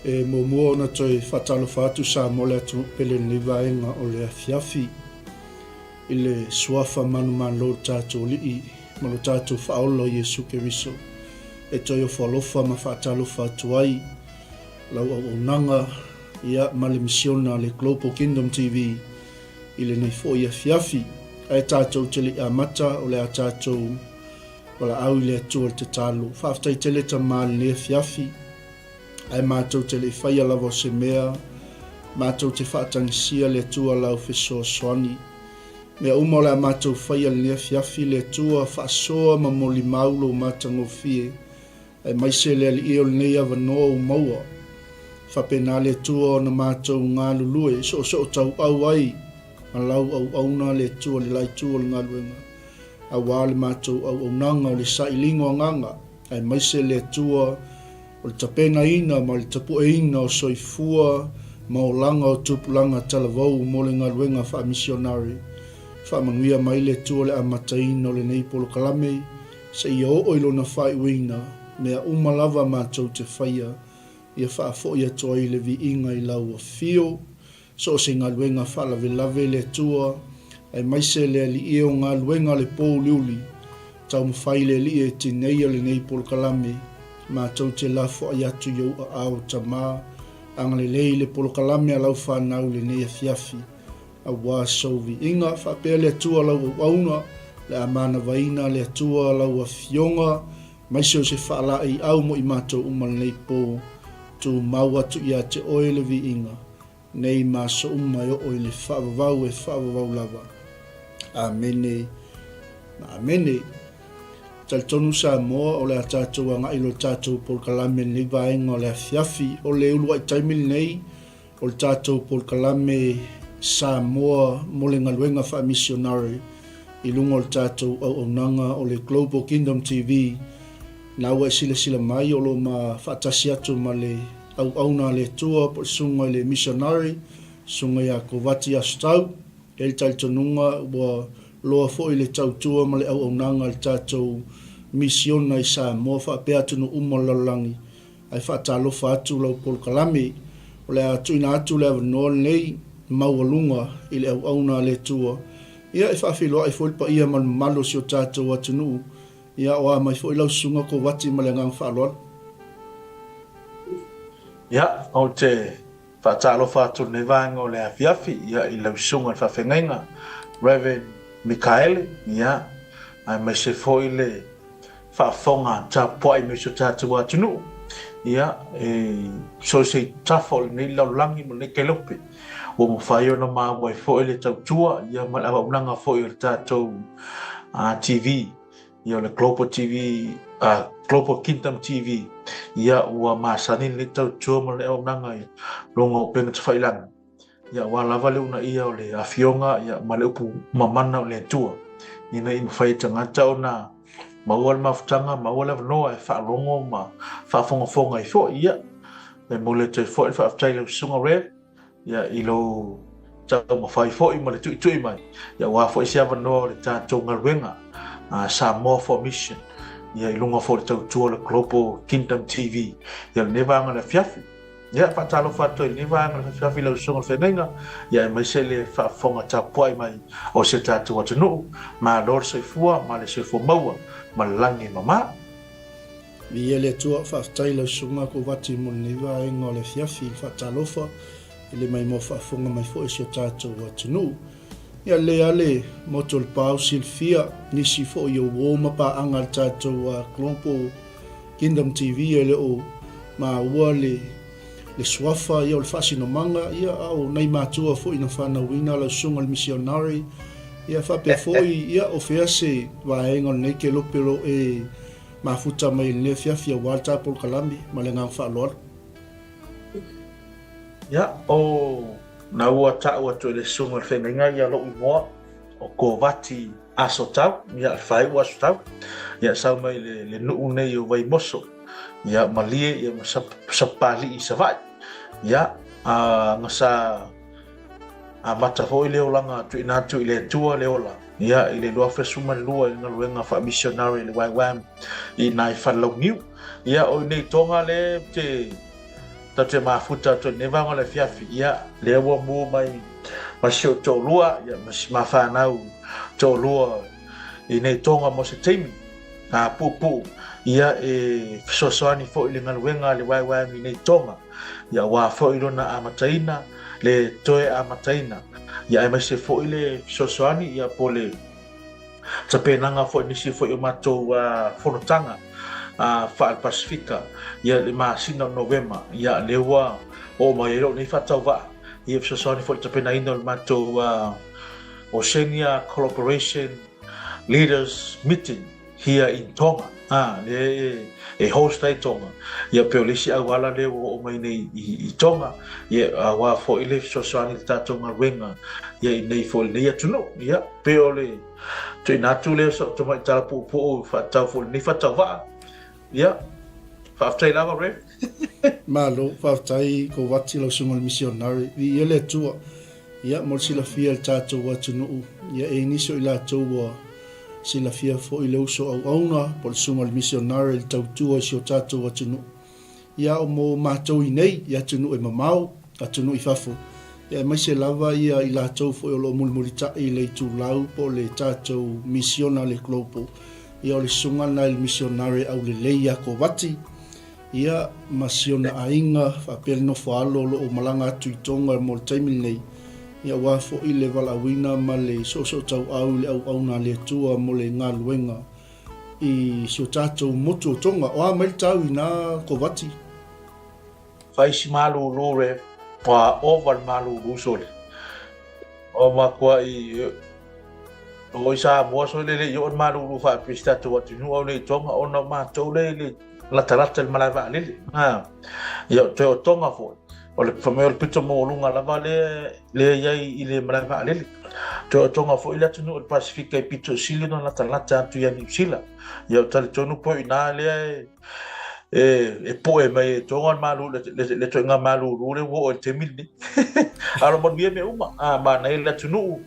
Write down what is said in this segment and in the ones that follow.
E muamua ona toe faatalofa atu Samoa le atunuu pele i lenei vaega o le afiafi i le suafa manumalo o le tatou Alii ma lo tatou Faaola o Iesu Keriso e toe ofo alofa ma faatalofa atu ai lau auaunaga ia ma le misiona a le Global Kingdom TV i lenei foi afiafi. Ae tatou te le i amata o le a tatou valaau i le Atua i le tatalo. Faafetai tele Tama i lenei afiafi. Ae matou te le i faia lava o se mea, matou te faatagisia le Atua lau fesoasoani. Mea uma o le a matou faia i lenei afiafi, le Atua, faasoa ma molimau lou matagofie, aemaise le Alii o lenei avanoa ua maua. Faapena le Atua ona matou galulue soosootauau ai ma lau auauna le Atua le la itu o le galuega, aua le matou auaunaga o le sailiga o agaga, aemaise le Atua o le tapenaina ma le tapueina o soifua ma olaga o tupulaga talavou mo le galuega faamisionare. Faamanuia mai le Atua le amataina o lenei polokalame seia oo i lona faaiuina, mea uma lava matou te faia ia faafoi atu ai le viiga i lau afio. So o se galuega faalavelave le Atua, aemaise le Alii o galuega a le po uliuli, taumafai le Alii e tineia lenei polokalame, matou te lafoai atu i ou aao Tama, agalelei le polokalame a lau fanau i lenei afiafi, aua sou viiga, faapea le Atua lau auauna, le a manavaina le Atua lau afioga, aemaise o se faalaeiau mo i matou uma lenei po, tumau atu ia te oe le viiga, nei ma aso uma e oo i le faavavau e faavavau lava. Amene ma amene. Talitonu Samoa o le a tatou agai loa i le tatou polokalame i lenei vaega o le afiafi. O le uluai taimi lenei o le tatou polokalame Samoa mo le galuega faamisionare i luga o le tatou auaunaga o le Global Kingdom TV. Na ua e silasila mai o lo o ma faatasi atu ma le auauna a le Atua po o le susuga i le missionary, susuga ia Kovati Asotau. E i ai le talitonuga ua loa foi le tautua ma le auaunaga a le tatou misiona i Samoa faapea atunuu uma o le lalolagi. Ae faatalofa atu lau polokalame. O le a tuuina atu le avanoa lenei maualuga i le auauna a le Atua. Ia e faafeiloai foi le paia ma le mamalu o si o tatou atunuu. Ia o a mai foi lau susuga Kovati ma le agaga faaaloalo. Ia, ou te faatalofa atu i lenei vaega o le afiafi, ia, i lau susuga i le faafeagaiga, Rev. Mikaele, ia, aemaise foi le faafofoga tapuai mai si o tatou atunuu, ia, e so o se tafa o lenei lalolagi ma lenei kelope, ua mafai ona maua ai foi le tautua, ia, ma le auaunaga foi o le tatou TV, ia, o le Global TV, Global Kingdom TV, ia, ua masani lenei tautua ma le auaunaga i luga o upega tafailagi. Ia, aua lava le uunaia o le Afioga ia, ma le upu mamana o le Atua, ina ia mafai e tagata ona maua le mafutaga, maua le avanoa e faalogo ma faafogafoga ai foi. Ia, e momoli atu ai foi le faafetai i lau Susuga Rev, ia, i lou taumafai foi ma le tuitui mai, ia, aua foi se avanoa o le tatou galuega, Samoa for Mission, ia, i luga foi o le tautua o le Global Kingdom TV. Ia, lenei vaega o le afiafi. Ia, faatalofa atu ai i lenei vaega o le afiafi i lau Susuga i le Feagaiga, ia aemaise le faafofoga tapuai mai o si o tatou atunuu. Malo le soifua ma le soifua maua ma le lagi e mama. Viia le Atua, faafetai i lau Susuga Kovati mo lenei vaega o le afiafi i le faatalofa i le maimoa faafofoga mai foi o si o tatou atunuu. Ia lelei lava le motu o le pao silafia nisi foi o uo ma paaga a le tatou Global Kingdom TV e le o maua le le suafa ia o le faasinomaga ia a o nai matua foi na fanauina lau susuga i le missionary ia faapea foi ia o fea se vaega o lenei kelope o lo o e mafuta mai i lenei afiafi aua le ta polokalame ma le agaga faaaloalo. Ia, o na ua ta'u atu e le susuga i le feagaiga ia lo'u igoa o Kovati Asotau, ia, le faaiu Asotau, ia, sau mai le, le nuu nei o Vaimoso, ia, Malie, ia, ma Sapapalii i Savaii, ia, a, na sa amata foi le olaga tuuina atu i le Atua le ola, ia, i le 2012 i le galuega faamisionare i le YWAM i nai Falelauniu. Ia, o i nei toga le te. Tatou te mafuta atu i lenei vaega o le afiafi, ia, lea ua mu mai ma si ou toalua, ia, ma si ma fanau toalua i nei Tonga mo se taimi, a puupuu, ia, e fesoasoani foi i le galuega a le YYM i nei Tonga, ia, aua foi lona amataina, le toe amataina, ia, aemaise foi le fesoasoani, ia, po o le tapenaga foi nisi foi o matou fonotaga faale-Pasefika ia le masina o Novema, ia lea ua oo mai ai lou nei faatauvaa ia fesoasoani foi i le tapenaina o le matou Oceania Collaboration Leaders Meeting here in Tonga, lea e host ai Tonga, ia pei o le isi auala lea ua oo mai nei i Tonga, ia aua foi le fesoasoani i le tatou galuega ia i nei foi i lenei atunuu. Ia pei o le tuuina atu lea o sau tamai tala puupuu faatatau foi i lenei faatauvaa. Ia, faafetai lava Rev. Malo, faafetai Kovati lau susuga i le misionari. Viia le Atua. Ia, mo le silafia e le tatou atunuu, ia e i ai nisi o i latou ua silafia foi le uso auauna po o le susuga i le misionari i le tautua i si o tatou atunuu. Ia, o mo matou i nei, i atunuu e mamao, atunuu i fafo, ia aemaise lava ia i latou foi o lo o mulimulitai i le itulau po o le tatou misiona a le Global, ia o le susuga lena i le misionari aulelei ia Kovati, Ia, ma si ona aiga, faapea le nofo alo o lo o malaga atu i Tonga mo le taimi lenei, ia aua foi le valaauina ma le soosootauau i le auauna a le Atua mo le galuega i si o tatou motu o Tonga. O a mai le tau i na Kovati? Fai si malulu re, ua ova le malulu sole. O makuai o i Samoa sole le i oo le malulu faapea si tatou atunuu au nei i Tonga ona o matou le i le latalata i le malae vaalele. Ha. Ia, toe o Tonga foi, o le fai mai o le pito maualuga lava lea lea i ai i le malae vaalele. Toe o Tonga foi le atunuu o le Pasefika e pito sili ona latalata atu ia Niu Sila. Ia, o talitonu pei o i ina lea e e, e poe mai e Tonga le malu le, le, le toega malulu le ua oo i le taimi lenei. A o lo manuia mea uma, a manaia le atunuu,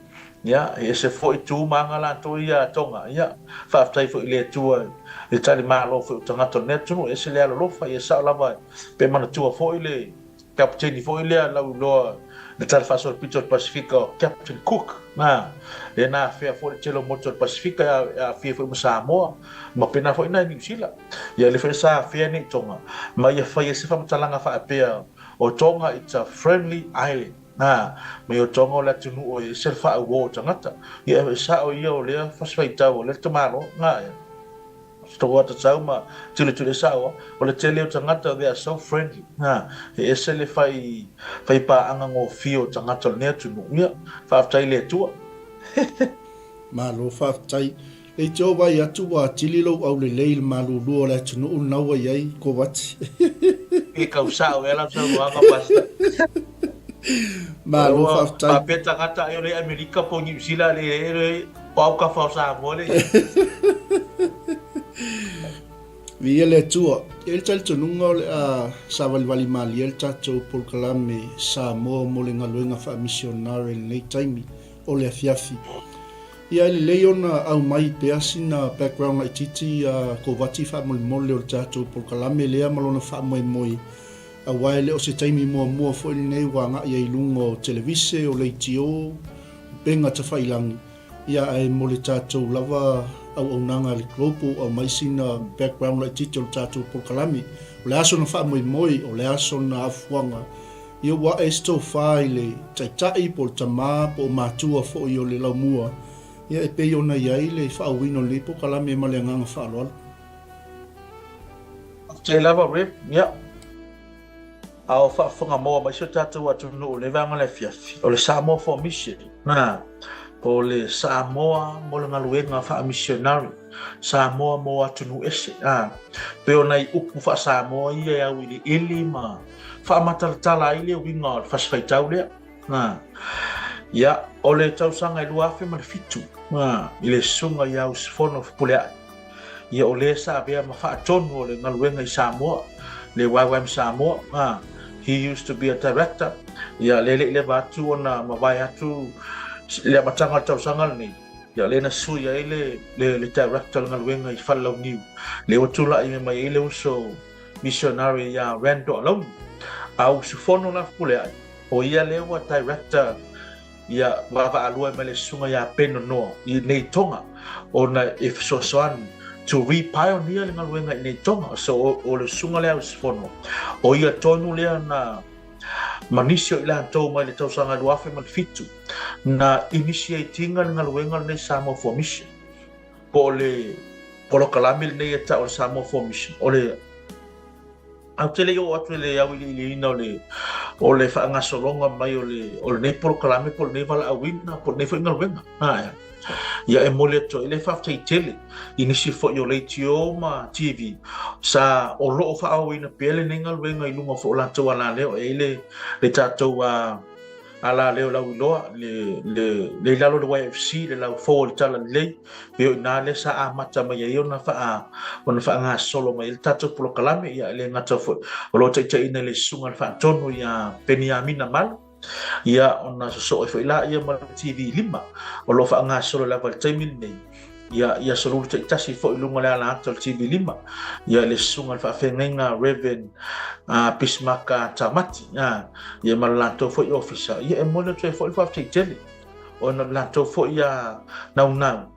Ia, e ese foi tu ma aga latou ia a Tonga. Ia, faafetai foi i le Atua i le tali malo foi o tagata o lenei atunuu, e ese le alolofa, ia sao lava pe manatua foi le Kaputeni foi lea lauiloa i le Tala Faasolopito o le Pasefika o Captain Cook, na, lea na afea foi le tele o motu o le Pasefika e aafia foi ma Samoa, ma pena foi nai Niu Sila. Ia, lea foi sa afea nei Tonga, ma ia fai ai se faamatalaga faapea o Tonga it's a friendly island. Nā, mai o Tonga o le atunuu e ese le faauo o tagata. Ia, e sao ia o lea fasifaitau o lea tamaloa. Nā, ia. Toko atatau ma tuletule sao, o le tele o tagata, they are so friendly. Nā, e ese le whai, whai pāanga ngōfie o tagata o lenei atunuu. Ia, faafetai i le Atua. Malo faafetai. Lei te o vai atu ua atili lou aulelei i le malulu o le atunuu lena ua i ai Kovati. E kau sao ea lau saunoaga Pastor. Malo faafetai. Faapea tagata ai o le Amerika po Niu Sila le le o au kafa o Samoa le. Viia le Atua. E i ai le talitonuga o le a savalivali malie le tatou polokalame Samoa mo le galuega faamisionare i lenei taimi o le afiafi. Ia e lelei ona aumai pea sina background laitiiti a Kovati faamolemole o le tatou polokalame lea ma lona faamoemoe aua e le o se taimi muamua foi lenei ua agai ai i luga o televise, o leitio, upega tafailangi, ia ae mo le tatou lava auaunaga a le Global aumai sina background laitiiti o le tatou polokalame. O le a sona faamoemoe, o le a sona afuaga Ia ua ae se tofa i le taitai po o le tama po o matua foi o le laumua, ia e pei ona i ai le faaauina o lenei polokalame ma le agaga faaaloalo. Faafetai lava Rev. Ia, a o faafofoga maua mai si o tatou atunuu i lenei vaega o le afiafi, o le Samoa for Mission, na, o le Samoa mo le galuega faamisionari, Samoa mo atunuu ese, a, pei o nai upu faa-Samoa ia e auiliili ma faamatalatala ai le uiga o le fasi faitau lea. Ā. Ia, o le tausaga e 2007, ā, i le susuga ia Usufono Fepuleai, ia o le sa avea ma faatonu o le galuega i Samoa, le YYM Samoa, ā, he used to be a director, ia le le i leva atu ona mavae atu le amataga o le tausaga lenei, ia lea na sui ai le, le, le director o le galuega i Falelauniu, lea ua tulai mai ai le uso, missionary ia Randall Alauni. A usufono la Fepuleai, o ia lea ua director ia vaavaalua mai le susuga ia Peno Noa i nei Tonga ona e fesoasoani to re-pioneer le galuega i nei Tonga. So o le susuga lea usufono, o ia tonu lea na ma nisi o i latou mai le tausaga 2007 na initiate ina le galuega lenei Samoa for Mission po o le polokalame lenei e tau o le Samoa for Mission. O le Ou te le i oo atu i le auiliiliina o le o le faagasologa mai o le o lenei polokalame po o lenei valaauina po o lenei foi galuega. Ae, ia e momoli atu ai le faafetai tele i nisi foi o leitio ma TV sa o lo o faaauauina pea lenei galuega i luga foi o latou alaleo. E i ai le le tatou a alaleo lauiloa le le le i lalo o le YFC le laufou o le Talalelei. Pei o i ina lea sa amata mai ai ona faa, ona faagasolo mai ai le tatou polokalame, ia e le gata foi o lo o taitaiina i le Susuga i le Faatonu ia Peniamina Malu, ia ona sosoo ai foi laia ma le TV 5 o lo o faagasolo lava i le taimi lenei, ia i aso lulu taitasi foi i luga o le ala ata o le TV 5, ia le Susuga i le Faafeagaiga Rev. Bismarck Tamati, ia ma le latou foi ofisa, ia e momoli atu ai foi le faafetai tele. Ona o le latou foi ia naunau,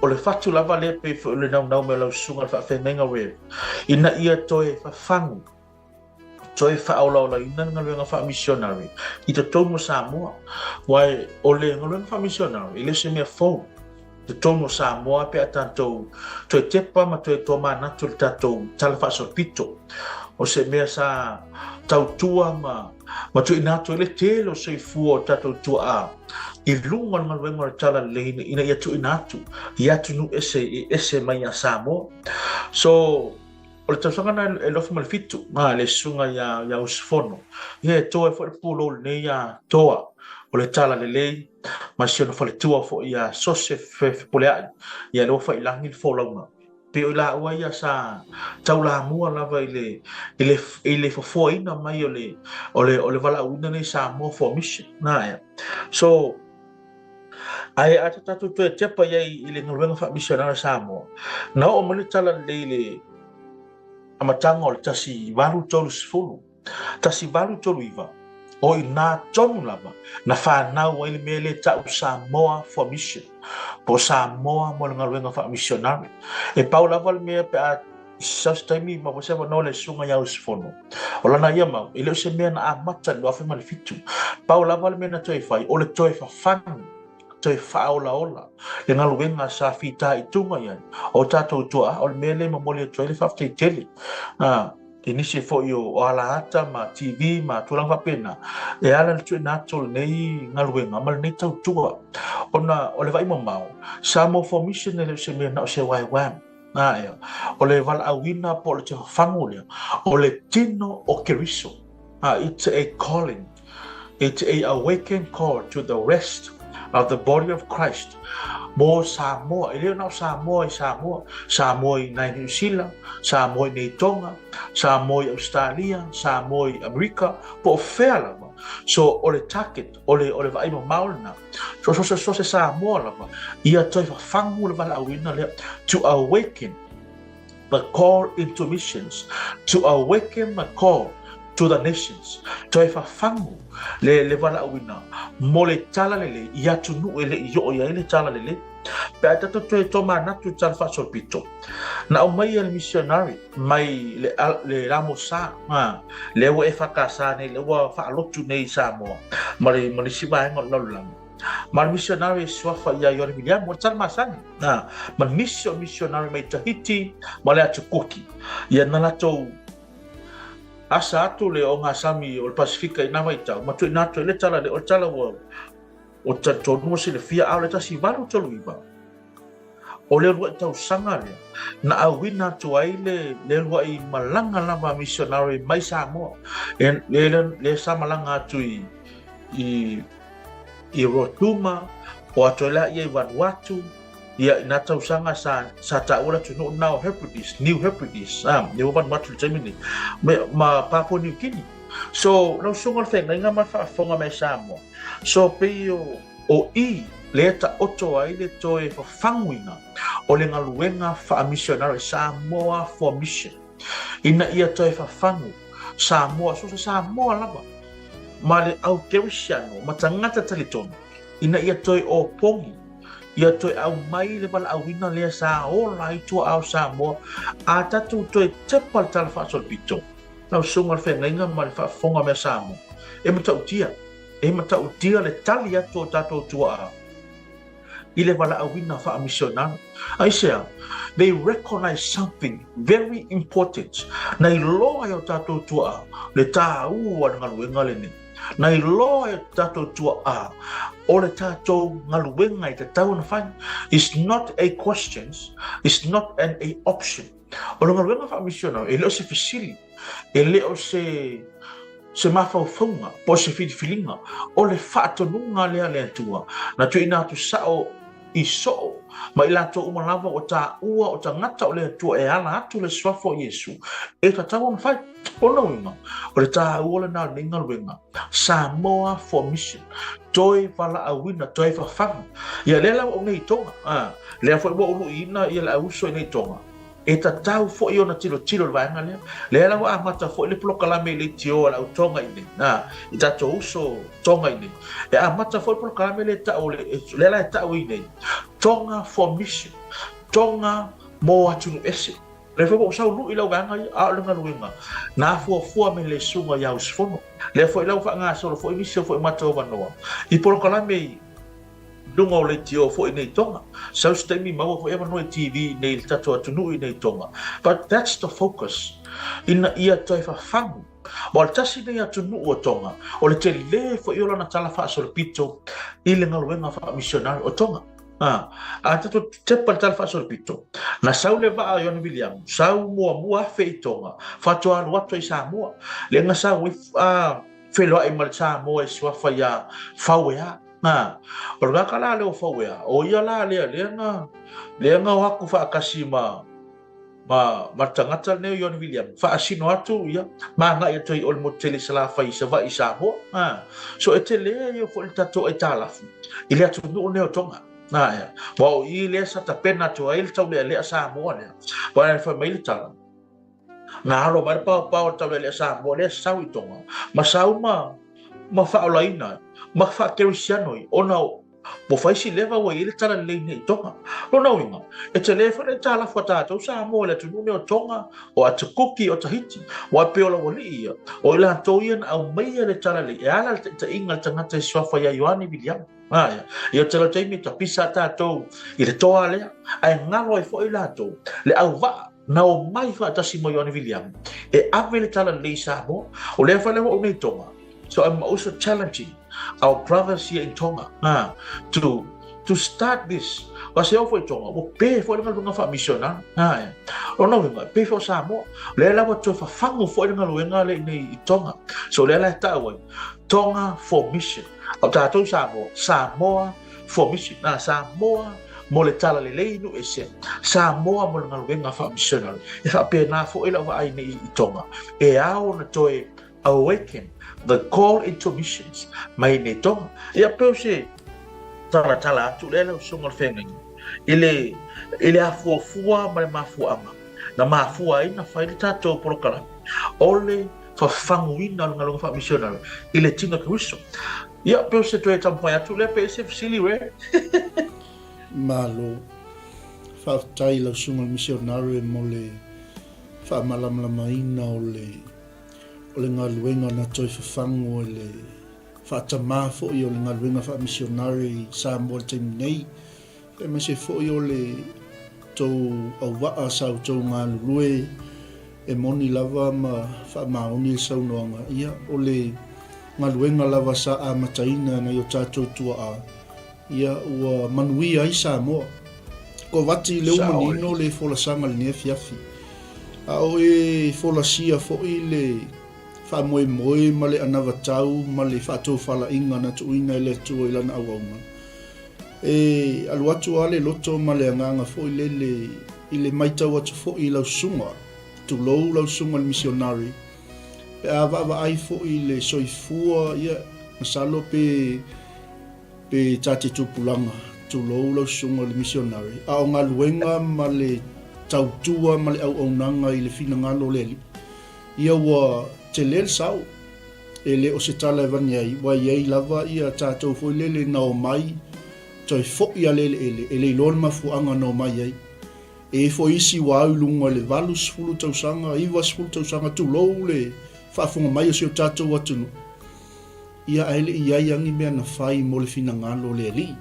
o le fatu lava lea pei foi o le naunau mai o lau susuga le faafeagaiga Rev, ina ia toe fafagu, toe faaolaolaina le galuega faamisionari i totonu o Samoa. Aua o le galuega faamisionari e le o se mea fou i totonu o Samoa pe a tatou toe tepa ma toe tomanatu i le tatou Tala Faasolopito. O se mea sa tautua ma ma tuuina atu ai le tele o soifua o tatou tuaa i luga o le galuega o le Talalelei ina ia tuuina atu i atunuu ese e ese mai ia Samoa. So, o le tausaga na e 2007, ma le susuga ia, ia Usufono, ia e toa ai foi le pulou lenei ia Toa o le Talalelei ma si ona faletua foi ia Sosef Fepuleai, ia lea ua faiilagi le folauga. Pei o i laua ia sa taulamua lava i le, i le, i le fofoaina mai o le, o le, o le valaauina nei Samoa for Mission. Nā ea. So, ae a tatou toe tepa i ai i le galuega faamisionare Samoa, na oo mai le tala lelei i le amataga o le 1830, 1839, o i nā tonu lava na whānau ai le mea lea ta'u Samoa for Mission, po o Samoa mo le galuega faamisionare. E pau lava le mea pe a sau se taimi ma se avanoa le susuga ia usufono, o lana ia mau, e le o se mea na amata i le 2007. Pau lava le mea na toe fai, o le toe fafagu, toe faaolaola le galuega sa fitaituga i ai o tatou tuaa, o le mea lea e momoli atu ai le faafetai tele. I nisi foi o alaata ma TV ma tulaga faapena, e ala le tuuina atu o lenei galuega ma lenei tautua. Ona o le vaai mamao, Samoa for Mission e le o se mea na o se YWAM. Nā ea, o le valaauina po o le tefafagu lea, o le tino o Keriso. It's a calling. It's a awakened call to the rest of the body of Christ mō Samoa. E le o na o Samoa i Samoa, Samoa i nai Niu Sila, Samoa i nei Tonga, Samoa i Australia, Samoa i Amerika, po o fea lava. So, o le target, o le, o le vaai mamao lena. So, so, so, so se Samoa lava, ia toe fafagu le valaauina lea, to awaken the call into missions, to awaken the call to the nations, toe fafagu le, le valaauina mo le talalelei i atunuu e le i oo i ai le talalelei. Pe a tatou toe tomanatu i le tala faasolopito, na aumai e le missionary mai le, le Lamosa, ha, lea ua EFKS nei, lea ua faalotu nei i Samoa, ma le, ma le isi vaega o le lalolagi. Ma le misionare suafa ia Ioane Miliamu, o le tala masani, na, ma nisi o misionare mai Tahiti ma le Atu Kuki. Ia na latou asa atu le ogasami o le Pasifika i nā vaitau, ma tuuina atu ai le tala lea, o le tala ua o talitonu ua silafia, a o le 1839, o le uluai tausaga lea na auina atu ai le le uluai malaga lava a misionare mai Samoa, le, le, le, le sa malaga atu i, i i Rotuma, o atu ai la ia i Vanuatu, ia i nā tausaga sa, sa taua le atunuu lena o Hebrides, New Hebrides, ah, lea ua Vanuatu i le taimi nei, me, ma Papua New Guinea. So, lau susuga o le feagaiga ma le faafofoga mai a Samoa, so pei o, o i lea taoto ai le toe fafaguina o le galuega faamisionare, Samoa for Mission, ina ia toe fafagu. Samoa, so o se Samoa lava, ma le au kerisiano ma tagata talitonu, ina ia toe opogi, ia toe aumai le valaauina lea sa ola ai tuaa o Samoa, a tatou toe tepa le Tala Faasolopito, lau Susuga i le Feagaiga ma le Faafofoga mea Samoa, e matautia, e matautia le tali atu o tatou tuaa i le valaauina faamisionari. Aisea? They recognize something very important, na iloa e o tatou tuaa le tāua o le galuega lenei. Na iloa e o tatou tuaa o le tatou galuega e tatau ona fai. It's not a question, it's not an a option. O le galuega faamisionari e le o se fesili, e le o se se mafaufauga po o se filifiliga, o le faatonuga lea a le Atua, na tuuina atu sao i soo ma i latou uma lava ua taua o tagata o le Atua e ala atu le suafa o Iesu, e tatau ona fai. O lona uiga, o le taua lena o lenei galuega, Samoa for Mission, toe valaauina, toe fafagu. Ia lea la ua ou nei i Tonga, a, lea foi ua ou luiina ia le auuso i nei Tonga, E tatau foi ona tilotilo i le vaega lea. Lea la ua amata foi le polokalame i leitio a le au Tonga i nei, a, i tatou uso Tonga i nei. E amata foi le polokalame lea e tau, lea la e tau i nei, Tonga for Mission, Tonga mo atunuu ese. Lea foi ua ou sau lui lau vaega ia, a o le galuega, na fuafua me le susuga ia Usufono. Lea foi la ua faagasolo foi nisi o foi matou avanoa i polokalame i luga o leitio foi nei Tonga. Sau se taimi maua foi avanoa i TV nei le tatou atunuu i nei Tonga. But that's the focus, ina ia toe fafagu. Aua o le tasi nei atunuu o Tonga, o le tele foi o lana tala faasolopito i le galuega faamisionari o Tonga. A, a tatou tepa le tala faasolopito, na sau le vaa o Ioane Viliamu, sau muamua afe i Tonga, faatoa alu atu ai i Samoa. Lea na sau ai, a, feiloai ma le Samoa e suafa iā Fauea. A, o le kaka la lea o Fauea, o ia la lea, lea na, lea na o atu faatasi ma, ma, ma le tagata lenei o Ioane Viliamu, faasino atu ia, ma agai atu ai i o le motu tele i Salafai i Savaii i Samoa. A, so e tele ia foi le tatou aitalafu i le atunuu lenei o Tonga. A, ea, aua o i lea sa tapena atu ai le taulealea Samoa lea. Aua e fai mai le tala, na alo mai le paopao o le taulealea Samoa lea sau i Tonga, ma sau ma, ma faaolaina ai, ma faakerisiano ai, ona Ua fai si leva ua i ai le talalelei nei i Tonga. Lona uiga, e tele foi le aitalafu a tatou Samoa i le atunuu nei o Tonga, o Atukuki, o Tahiti. Aua e pei o laualii ia, o i latou ia na aumaia le talalelei e ala i le taitaiga a le tagata i suafa ia Ioane Viliama. Aia, ia te lau taimi tapisa tatou i le toa lea, ae galo ai foi latou le auvaa na omai faatasi ma Ioane Viliama e ave le talalelei i Samoa. O lea foi la ua ou nei i Tonga, So I'm also challenging our brothers here in Tonga to to start this. Wa se ofo i Tonga, ua pe foi le galuega faamisionari. Ha, lona uiga, e pei foi o Samoa. Lea la ua toe fafagu foi le galuega lea i i Tonga. So lea la e tau ai, Tonga for Mission. O tatou Samoa, Samoa for Mission. Na, Samoa mo le talalelei i nuu ese, Samoa mo le galuega faamisionari. E faapena foi lau vaai nei i Tonga. E ao ona toe Awaken the call into missions mai nei Tonga. Ia pei o se talatala atu lea lau susuga o le feagaiga i le i le afuafua ma le mafuaaga na mafua ai na fai le tatou polokalame o le fafaguina o le galuega faamisionare i le tino Keriso. Ia pei o se toe taumafai atu lea pe ese fesili re. Malo. Faafetai i lau susuga i le misionare mo le faamalamalamaina o le O le galuega na toe fafagu e le faatamā foi o le galuega faamisionare i Samoa i le taimi nei, aemaise foi o le tou auvaa sa outou galulue e moni lava ma faamaoni le saunoaga, ia, o le galuega lava sa amataina e nai o tatou tuaa, ia, ua manuia ai Samoa. Kovati, lea ua manino le folasaga i lenei afiafi. A o e folasia foi le faamoemoe ma le anavatau ma le faatofalaiga na tuuina e le Atua i Lana auauna, e alu atu lava le loto ma le agaga foi lele i le matau atu foi i lau susuga, tulou lau susuga i le misionari, pe a vaavaai foi i le soifua, ia, masalo pe Pe ta te tupulaga, tulou lau susuga i le misionare, a o galuega ma le tautua ma le auaunaga i le finagalo o le Alii, ia ua tele le sao. E le o se tala e avane ai, ua i ai lava ia tatou foi lele na omai toe foi a le eleele, e le iloa le mafuaaga na omai ai. E i ai foi isi ua au i luga i le 80 tausaga, 90 tausaga, tulou le faafofoga mai o si o tatou atunuu, ia ae le i i ai lava ni mea na fai mo le finagalo o le Alii.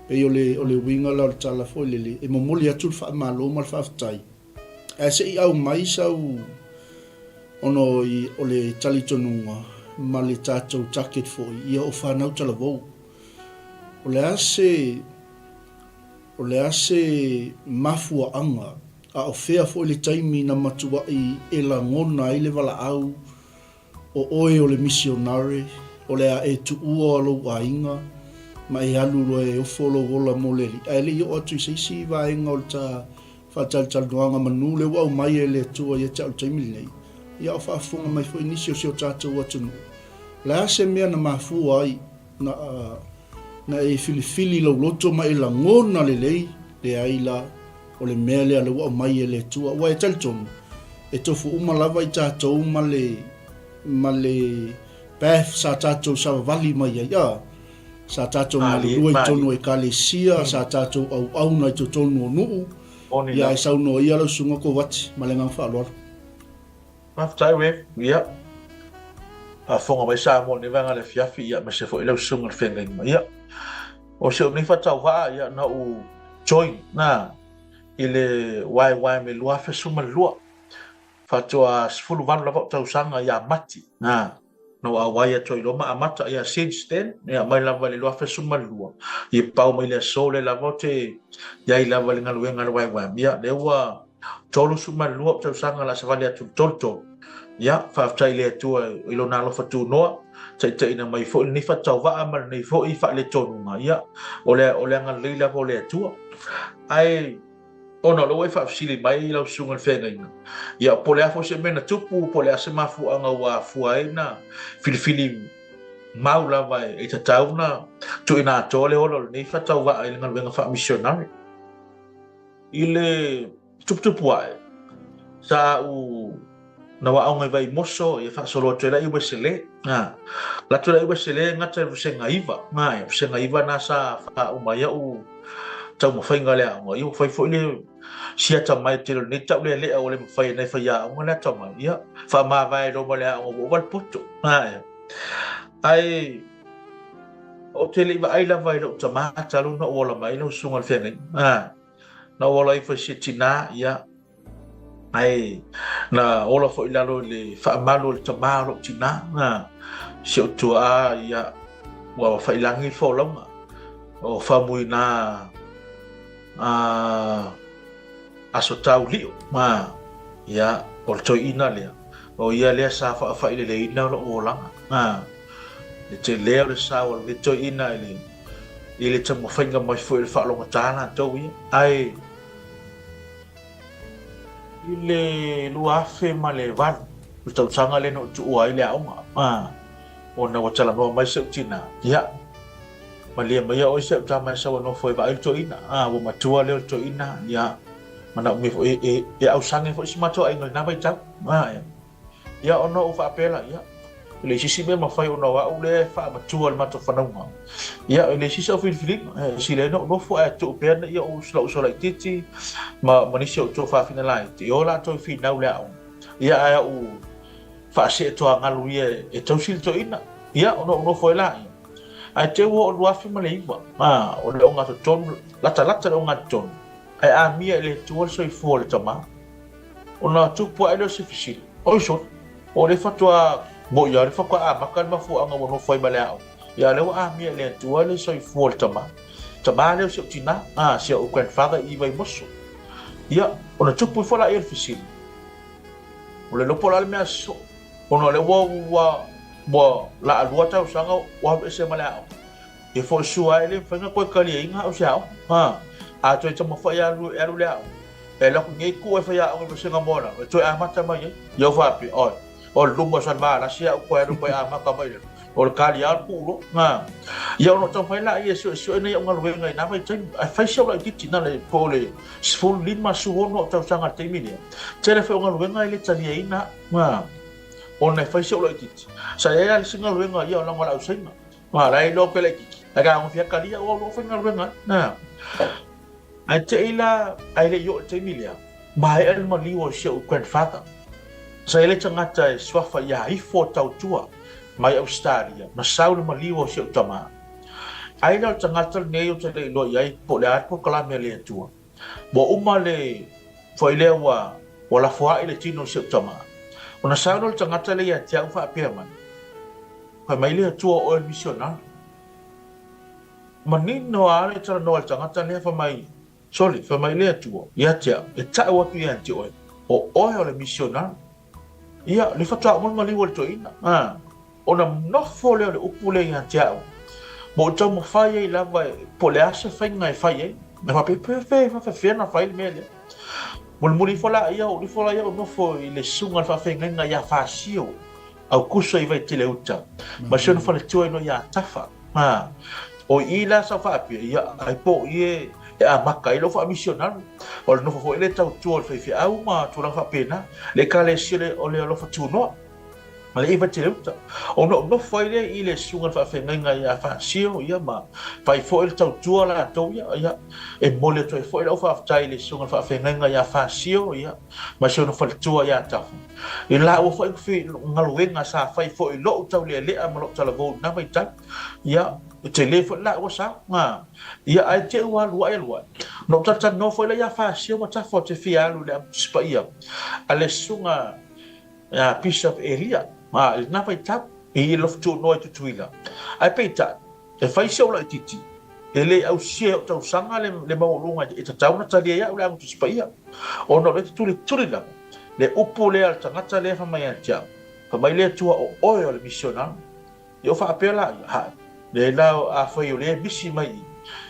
Pei o le, o le uiga la o le tala foi lele, e momoli atu le faamalo ma le faafetai, ae se i aumai sau ona o le talitonuga ma le tatou target foi, ia o fanau talavou. O le a se, o le a se mafuaaga, a o fea foi le taimi na matuai e lagona ai le valaau O oe o le misionare, o le a e tuua lou aiga, ma e alu loa e ofo lou ola mo le Alii. Ae le i oo atu i se isi vaega o le ta faatalitalinoaga manu lea ua aumai e le Atua ia te au i le taimi lenei, ia o faafofoga mai foi nisi o si o tatou atunuu. O le a se mea na mafua ai na, na e filifili lou loto ma e lagona lelei? Leai la. O le mea lea lea ua aumai e le Atua. Ua e talitonu, e tofu uma lava i tatou ma le, ma le path sa tatou savavali mai ai, a? Sa tatou galulue i totonu o Ekalesia, sa tatou auauna i totonu o nuu, ia ae saunoa ia lau Susuga Kovati ma le agaga faaaloalo. Faafetai Rev. Ia, faafofoga mai Samoa i lenei vaega o le afiafi, ia, aemaise foi lau Susuga i le Feagaiga. Ia, o si ou nei faatauvaa, ia, na ou join na i le YYM i le 2012, faatoa 18 lava ou tausaga ia Mati, na, na ou auai atu ai loa ma amata. Ia, since then, ia, mai lava i le 2012, ia pau mai le aso lea lava ou te i ai lava i le galuega a le YYM. Ia, lea ua 32 ou tausaga la savali atu i le 33. Ia, faafetai i le Atua i Lona alofa tunoa, taitaiina mai foi lenei faatauvaa ma lenei foi faaletonuga. Ia, o le, o le agalelei lava o le Atua. Ae, ona o lea ua e faafesili mai lau susuga i le feagaiga, ia, po o le a foi se mea na tupu, po o le a se mafuaaga ua afua ai na filifili mau lava e tatau ona tuuina atoa le ola o lenei faatauvaa i le galuega faamisionare. I le tuputupu ae, sa ou na aoga i Vaimoso, ia faasolo atu ai la i Uesele. Ha. La atu la i Uesele gata i vasega 9. Ha, ia vasega 9 na sa faauma ai au taumafaiga le aoga. Ia ua fai foi le si atamai tele o lenei tau lea lea ua le mafai e nai faiaoga le atamai. Ia, faamavae loa ma le aoga ua ova le poto. Ha, ia. Ae Ou te le i vaai lava i lou tamā talu na ou ola mai lau susuga i le feagaiga. A, na ou ola ifo i se tinā, ia, ae na ola foi i lalo i le faamalu o le tamā o lou tinā, a, si ou tuaa, ia, ua faiilagi le folauga o Faumuina, a, Aso Taulio, a, ia, o le toeaina lea, o ia lea sa faafaileleina lou olaga, a. Le tele o le sao o lenei toeaina i le, i le taumafaiga mai foi o le faalogotā latou ia. Ae i le 2008, le tausaga lea na ou tuua ai le aoga, a, ona ua talanoa mai si ou tinā, ia, malie maia oe si au tama e sau e nofo e vaai le toeaina, a, ua matua lea o le toeaina, ia, manaomia foi e, e, e ausage foi si matou aiga i lena vaitau, a, ia. Ia ona ou faapea laia, e leai se isi mea e mafai ona o au lea e faamatua i le matou fanauga. Ia, e leai se isi au filifiliga, e sili ai ona ou nofo ae tuu pea ia ou lou uso laitiiti ma, ma nisi o ou tuafafine laiti, e o latou e finau i le aoga. Ia, ae au faasee toagalu ia e tausi le toeaina. Ia, ona ou nofo ai laia. Ae te ua oo 2009, a, o le ogatotonu, latalata le ogatotonu, ae amia i le Atua le soifua o le tama. Ona tupu ae lea o se fesili, Oi sole, o lea faatoa mo'i lava, o lea faatoa amata le mafuaaga ua nofo ai ma le aoga. Ia, o lea ua amia i le Atua le soifua o le tama. Tama lea o si ou tinā, a, si ou grandfather i Vaimoso. Ia, ona tupu ifo laia o le fesili, O le iloa po o le a le mea sosoo, ona o lea ua, ua, ua laalua tausaga ua alu ese ma le aoga. Ia foi sua e le mafai ona toe taliaina au se aoga. Ha. A toe taumafai e alu, e alu le aoga, e alu atu nei tuu e faiaoga i vasega moalalo, e toe amata mai ai. Ia ua faapea, oi, o le luma o Salivalasi au toe alu toe amata mai lalo. O le tali lava o le tuu loa. Ha. Ia ona ou taumafai laia e suesue nai au galuega i na vaitaimi. Ae fai si au laitiiti na le po o le 15, 16 au tausaga i le taimi lea. Tele foi o galuega e le taliaina au. Ha. Ona e fai si ou laitiiti. Sa i ai la le isi galuega ia o lago a le ausaina. Ma la e iloa pe laitiiti. Ae tagofi lava talia ua lua faigaluega ai. Na. Ae te i la, ae le i oo i le taimi lea, maea le maliu o si ou grandfather. Sa i ai le tagata e suafa ia Ifo Tautua mai Ausetalia, na sau le maliu o si ou tama. Ai la o le tagata lenei ou te le iloa i ai po o le a le polokalame a le Atua. Ua uma le foi lea ua ua lafoai le tino o si ou tama. Ona sau lea o le tagata lea ia te au faapea mai, Fai mai le Atua o oe le misionari. Manino lava le talanoa a le tagata lea fai mai, Sole, fai mai le Atua ia te au, e tau atu ia te oe, o oe o le misionari. Ia, le faatoa uma le maliu o le toeaina. A, ona nofo lea o le upu lea ia te au, ma ou taumafai ai lava po o le a se faiga e fai ai. Na faapea, pe, pe faapefea ona fai le mea lea. Mulimuli ifo laia, ou ifo laia ou nofo i le susuga i le faafeagaiga ia Fasio, Aukuso i Vaitele Uta, ma si ona faletua i ia Tafa. A, o i la sa faapea, ia, ai po o i e, e amata ai lou faamisionari. O le nofo foi le tautua o le faifeau ma tulaga faapena, le ekalesia le, o le alofa tunoa, ma le i Vaitele Uta. Ona ou nofo ai lea i le susuga i le faafeagaiga ia Fasio, ia, ma fai foi le tautua latou ia, ia, e momoli atu ai foi lau faafetai i le susuga i le faafeagaiga ia Fasio, ia, ma si ona faletua ia Tafa. I lāua foi galuega sa fai foi i lou taulealea ma lou talavou i lena vaitau, ia, e tele foi le lāua sao, a, ia, ae te i ua alu ae alu ae. Na ou talatalanoa foi lea ia Fasio ma Tafa ou te fia alu i le Amu Tusi Paia a le Susuga ia Bishop Elia, a, i lena vaitau, i Lofutuunoa i Tutuila. Ae peitai, E fai si ou laitiiti, e le ausia e ou tausaga le maualuga e tatau ona talia ai au le Ago Tusi Paia, ona o lea e te tulituli lava le upu lea a le tagata lea e fai mai ia te au, fai mai le Atua o oe o le misionari. Ia o faapea la ia, hae, leai la afai o lea e misi mai i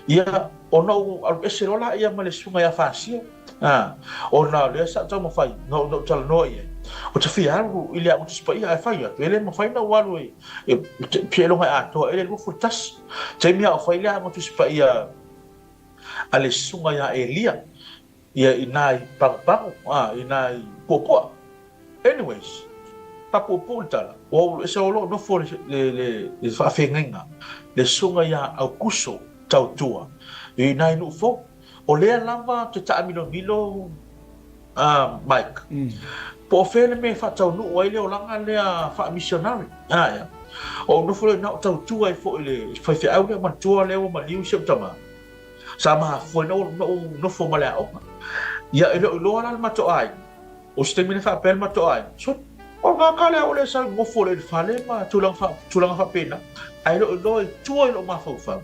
i, ia ona ou alu ese loa laia ma le susuga ia Fasia. A, ona o lea sa ou taumafai, na ou talanoa i ai, ou te fia alu i le Ago Tusi Paia, ae fai atu, e le mafai ona ou alu e E seiloga e atoa ai le 21. Taimi a o fai le aoga Tusi Paia a le susuga ia Elia, ia i na i Pagopago, a, i na i Puapua. Anyways, faapuupuu le tala, ua ou ese o loo nofo le, le, le, le faafeagaiga, le susuga ia Aukuso Tautua, i na i Nuufou. O lea lava te taamilomilo a Mike, po o fea le mea e faataunuu ai le olaga lea faamisionari. Ae, o ou nofo lea i ina o tautua ai foi i le faifeau lea manatua lea ua maliu si ou tama. Sa mafua ai na ou nofo ma le aoga. Ia, e le o iloa la le matou aiga, o se taimi na faapea le matou aiga, so, o le gata lea o le sau nofo lea i le fale ma tulaga, tulaga faapena, ae le o iloa i tua i lou mafaufau.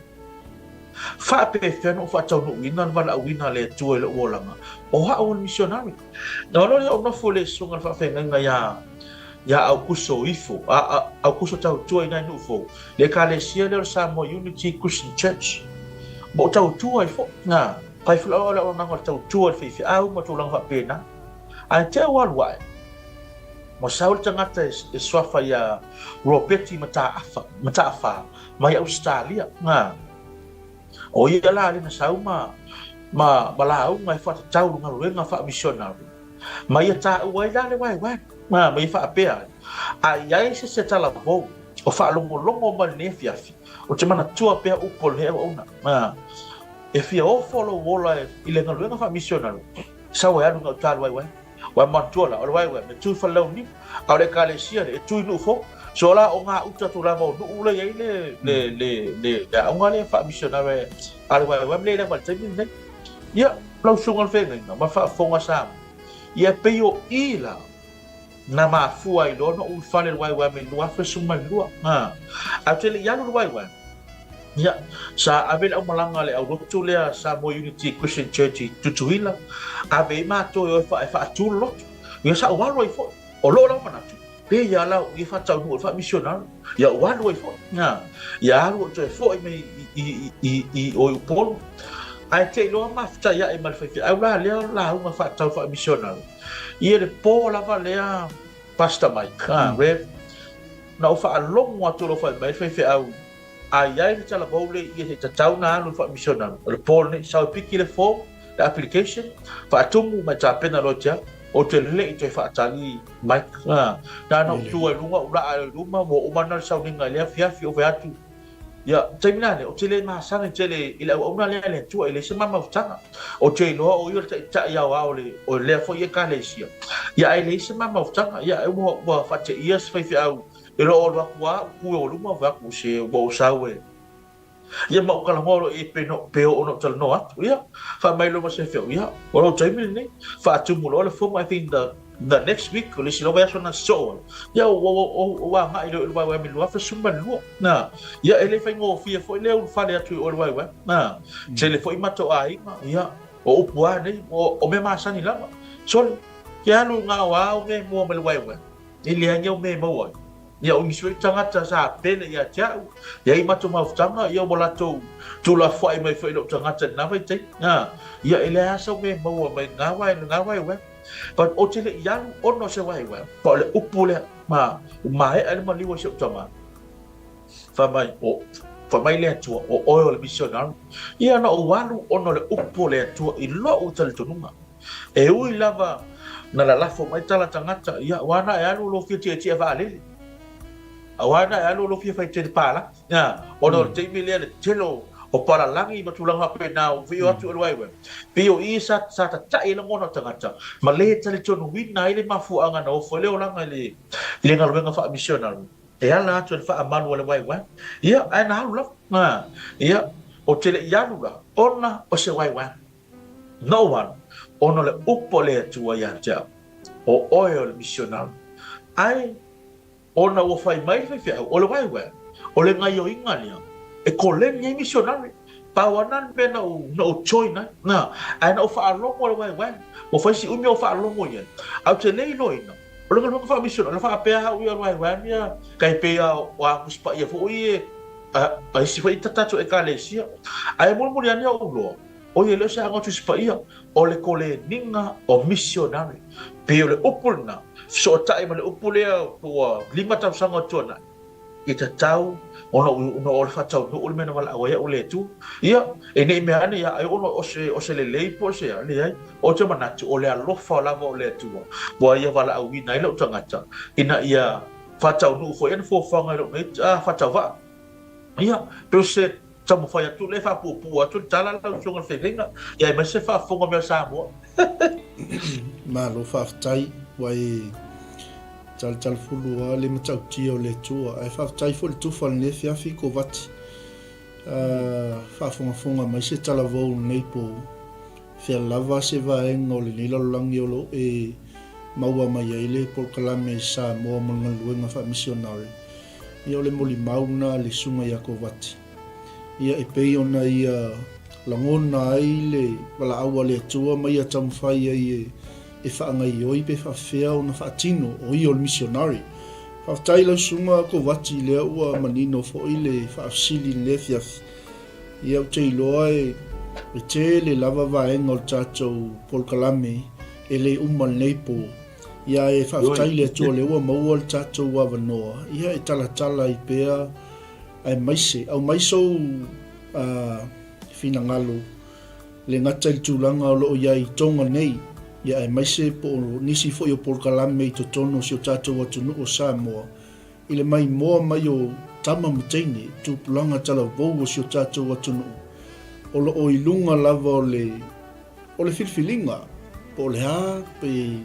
Faapefea ona ou faataunuuina le valaauina a le Atua i lou olaga? O au o le misionari. Na ono lea ou nofo i le susuga i le faafeagaiga iā, iā Aukuso Ifo, a, a, Aukuso Tautua i nai nuu fou, le ekalesia lea o le Samoa Unity Christian Church. Ma ou tautua ai foi. Na, fai foi le auaunaga o le tautua i le faifeau ma tulaga faapena. Ae te au alu ae, ua sau le tagata e, e suafa iā Ropeti Mataafa, Mataafa, mai Ausetalia. Ā, o ia la lena sau ma, ma, ma lauga e faatatau i galuega faamisionari, ma ia taua ai la le waewae, ā, ma ia faapea ai, A i ai se se talavou o faalogologo mai lenei afiafi, ou te manatua pea upu o lenei auauna, ā, e fia ofo lou ola i le galuega faamisionari, sau e alu i gauta le waewae. Ua manatua la, o le waewae, me tu i Falelauniu, a o le ekalesia le, e tu i Nuufou. So la, o ngā uta tō lava o nuu le i ai le, le, le, le, le aoga lea faamisionare a le waewae ma le lava i le taimi lenei. Ia, lau susuga i le feagaiga, ma faafofoga Samoa. Ia, pei o i la, na mafua ai loa ona ou ulufale i le waewae mai 2012. Ha. Ae ou te le i alu i le waewae, Ia, sa ave le aumalaga a le aulotu lea Samoa Unity Christian Church i Tutuila, ave ai matou e o e faatu le lotu. Ia sa ou alu ai foi. O lou lava manatu, pe ia la au ia faataunuu ai le faamisionari. Ia ou alu ai foi. Ia, ia alu ou toe foi mai i, i, i, o i Upolu. Ae te i loa mafutai ae ma le faifeau la lea lauga faatau faamisionari. Ia le po lava lea Pastor Mike, ha, Rev, na ou faalogo atu o lo o fai mai le faifeau A i ai le talavou le ia se i tatau na alu i le faamisionari, o le po lenei, sau e piki le form, le application, faatumu ma e tapena loa te au. Ou te le i toe faatali Mike. Na na ou tu ai luga, ou laa i luma, ua uma na le sauniga i le afiafi, ou fai atu, ia, taimi la lea, ou te le masani tele i le auauna lea a le Atua, e leai se ma mafutaga. Ou te iloa o ia o le taitai aoao o le, o lea foi ekalesia, ia, ae leai se ma mafutaga. Ia, ai ua, ua faateia se faifeau, e le o alu atu lava, ou tu i luma, ou fai atu, se ua ou sau e, Ia ma ou talanoa loa i ai pe no, pe oo ona ou talanoa atu. Ia, fai mai loa ma se faifeau, ia, o lou taimi lenei, faatumu loa le fono, I think the, the next week, o le isi loa vaiaso na sosoo ai, ia, ou, ou, ou, ou agai loa i le YYM i le 2012. Na, ia, e le faigofie foi le ulufale atu i o i le YYM. Na, tele foi matou aiga, ia, o upu lava nei, o, o mea masani lava. Sole, ke alu i gaoa au mea e mua mai le YYM, e leai ni au mea e maua ai. Ia o nisi foi tagata sa pele ia te au, e ai matou mafutaga, ia ua latou tuulafoai mai foi i lou tagata i lena vaitaimi. A, ia e leai lava sau mea e maua mai lena wae, lena waewae. But ou te le i alu ona o se waewae, ma o le upu lea, ma ua maea ai le maliu a si ou tama. Fai mai, o, fai mai le Atua, o oe o le missionary. Ia na ou alu ona o le upu o le Atua i lou talitonuga. E ui lava na lalafo mai tala tagata, ia, aua na e alu o lou fia tietie vaalele. Aua na e alu o lou fia fai tele palagi. Ia, ona o le taimi lea le tele o palalagi ma tulaga faapena ua fio atu e le waiwai. Pei o i sa, sa tatai ai lagona o tagata, ma le talitonuina ai le mafuaaga na ofo ai le olaga i le, i le galuega faamisionari. E ala atu e le faamalu a le waiwai. Ia, ae na alu lava. Ia, ou te le i alu la, ona o se waiwai. No one, ona o le upu a le Atua ia te au, o oe o le misionari. Ae, ona ua fai mai le faifeau, o le waiwai, o le gaioiga lea, e koleni ai misionari. Pau ana le mea na ou, na ou join ai, na, ae na ou faalogo i le waiwai, ua fai si umi o faalogo i ai. Ae ou te le iloaina, o le galuega faamisionari, na faapea au ia o le waiwai ia, kai pei a o Agusi Paia foi e, a, a isi foi tatou ekalesia. Ae mulimuli ane ou loa, ʻO ia le o se aga o Tusi Paia, o le koleniga o misionari. Pei o le upu lena, fesootai ma le upu lea ua 5 tausaga o tuanai, e tatau ona ona o le faataunuu le mea na valaau ai au e le Atua. Ia, e ne i mea ane ia ai ona o se, o se lelei po o se a, leai. Ou te manatu, o le alofa lava o le Atua ua ia valaauina ai lou tagata ina ia faataunuu foi ana fuafuaga i lou nei faatauvaa. Ia, pei o se Taumafai atu lea e faapuupuu atu le tala lau Afioga i le Feagaiga, ia aemaise se faafofoga mai a Samoa. Malo faafetai, ua e talitalifulu lava le matautia o le Atua. Ae faafetai foi le tufa i lenei afiafi Kovati. Faafogafoga mai se talavou i lenei po. Fea lava se vaega o lenei lalolagi o lo o e maua mai ai le polokalame i Samoa mo le galuega faamisionare. Ia o le molimau lena a le Susuga ia Kovati. Ia e pei ona ia lagona ai le valaau a le Atua ma ia taumafai ai e e faagaioi pe faafefea ona faatino o ia o le misionari. Faafetai lau Susuga Kovati lea ua manino foi le faafesili i lenei afiafi. Ia ou te iloa e e tele lava vaega o le tatou polokalame e le uma lenei po. Ia e faafetai i le Atua lea ua maua le tatou avanoa, ia e talatala ai pea aemaise aumai sou finagalo le gata i le tulaga o lo o i ai i Tonga nei, ia aemaise po o nisi foi o polokalame i totonu o si o tatou atunuu o Samoa i le maimoa mai o tama ma teine, tupulaga talavou o si o tatou atunuu o lo o i luga lava o le O le filifiliga, po o le a, pe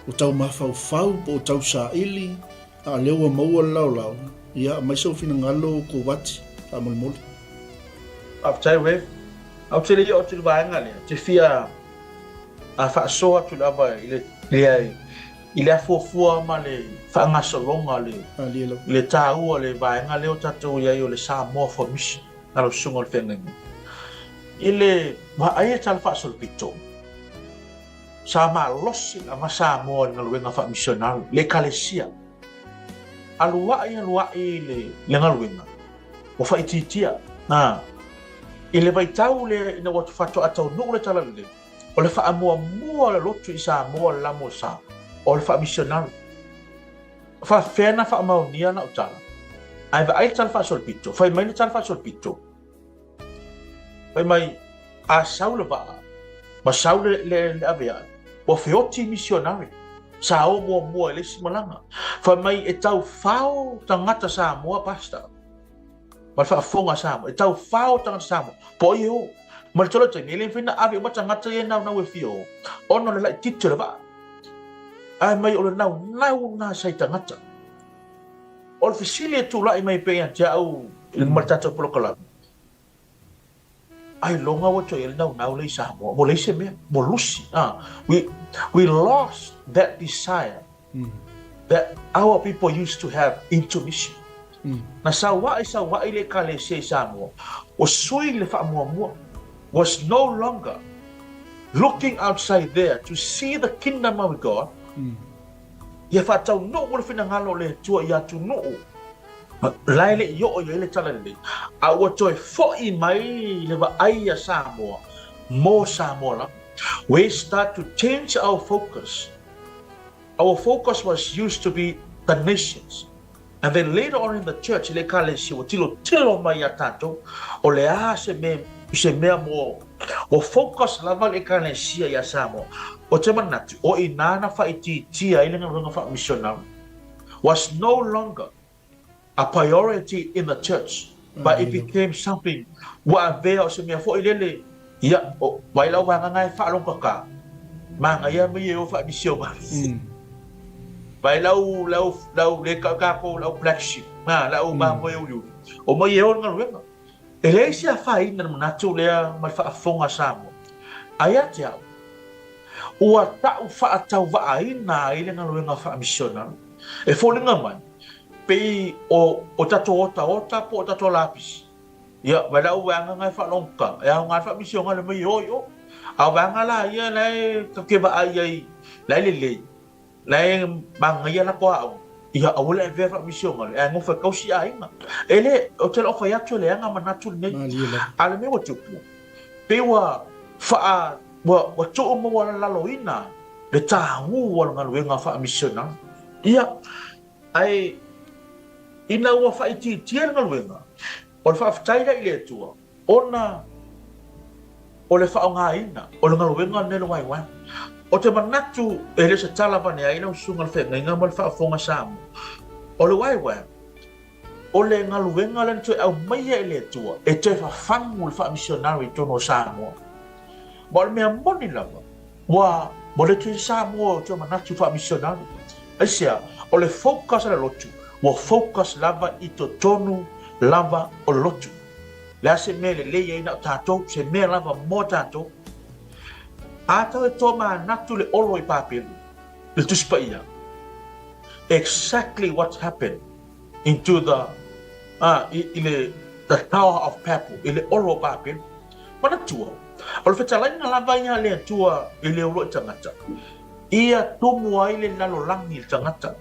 o tau mafaufau, po o tau saili, a o lea ua maua le laolao, ia aumai sou finagalo Kovati, faamolemole. Faafetai Rev. Ou te le i oo atu i le vaega lea, ou te fia faasoa atu lava i le i le afuafua ma le faagasologa o le taua o le vaega lea o tatou i ai o le Samoa for Mission. Na lau susuga o le feagaiga. I le vaai e tala faasolopito, sa malosi lava Samoa i le galuega faamisionari, le Ekalesia. Aluai aluai le le galuega, ua faaitiitia. A, i le vaitau lea ina ua faatoa taunuu le Talalelei, o le faamuamua o le lotu i Samoa le lamo o sa, o le faamisionari. Faafefea na faamaonia lau tala? Ae vaai le tala faasolopito, fai mai le tala faasolopito, fai mai, a sau le vaa, ma sau le, le, le aveae, Ua feoti misionari sa o muamua i le isi malaga. Fai mai e tau fao tagata Samoa, Pastor, ma le faafofoga a Samoa, e tau fao tagata Samoa, po o ai e o. Ma le tele o taimi, e le mafai ona ave uma tagata ia e naunau e fia o, ona o le laitiiti o le vaa. Ae mai o le naunau lena sa i tagata. O le fesili e tulai mai pea ia te au ma le tatou polokalame, Ailoga ua toe i ai le naunau lea i Samoa, ua leai se mea, ua lusi. We, we lost that desire that our people used to have into mission. Na saua'i saua'i le Ekalesia i Samoa, ua sui le faamuamua, was no longer looking outside there to see the kingdom of God, Ia faataunuu le finagalo o le Atua i atunuu la e le i oo i ai le Talalelei, a ua toe foi mai le vaai a Samoa mo Samoa lava. We start to change our focus. Our focus was used to be the nations. And then later on in the church, i le Ekalesia, ua tilotilo mai iā tatou, o le a se mea, se mea mo, ua focus lava le Ekalesia iā Samoa. Ou te manatu, o i nā na faaitiitia ai le galuega faamisionari, was no longer a priority in the church, but it became something ua avea o se mea foi lele, ia, o, vai lau vaega e faalogogata, manaia mai e o faamisionari. Vai lau, lau, lau le kau kākou, lau black sheep, ha, lau mamoe uliuli, o mai e o le galuega. E leai se afaina i le manatu lea ma le faafofoga a Samoa. A ia te au, ua ta'u faatauvaaina ai le galuega faamisionari. E foliga mai, pei o, o tatou otaota po o tatou lapisi. Ia, vai lau vaega nga e faalogogata, e aoga le faamisionari mai e o i o. A o vaega la ia la e tatou te vaai ai, la e lelei, La e manaia la koa aoga, ia aua le avea faamisionale, ae nofo e tausi aiga. E le, ou te le o fai atu e leaga manatu lenei. A o le mea ua tupu, pei ua faa, ua, ua tuu maualalaloina le tāgū o le galuega faamisionale. Ia, ae ina ua faaitiitia le galuega, o le faafetai lea i le Atua, Ona o le faaaogaina o le galuega lenei o le waiwai. Ou te manatu e le o se tala avane ai lau susuga i le feagaiga ma le faafofoga Samoa. O le waiwai, o le galuega lea na toe aumaia e le Atua e toe fafagu le faamisionari i totonu o Samoa. Ma o le mea moni lava, ua ua le toe Samoa o toe manatu faamisionari. Aisea? O le focus a le lotu, ua focus lava i totonu lava o le lotu. Le a se mea lelei ai na o tatou, se mea lava mo tatou. A tau e tomanatu le olo i Papelu, le Tusi Paia, exactly what happened into the, ah, i, i le the Tower of Babel, i le olo o Papelu. Manatua, o le fetalaiga lava ia a le Atua i le oloai tagata, ia tumu ai le lalolagi i le tagata.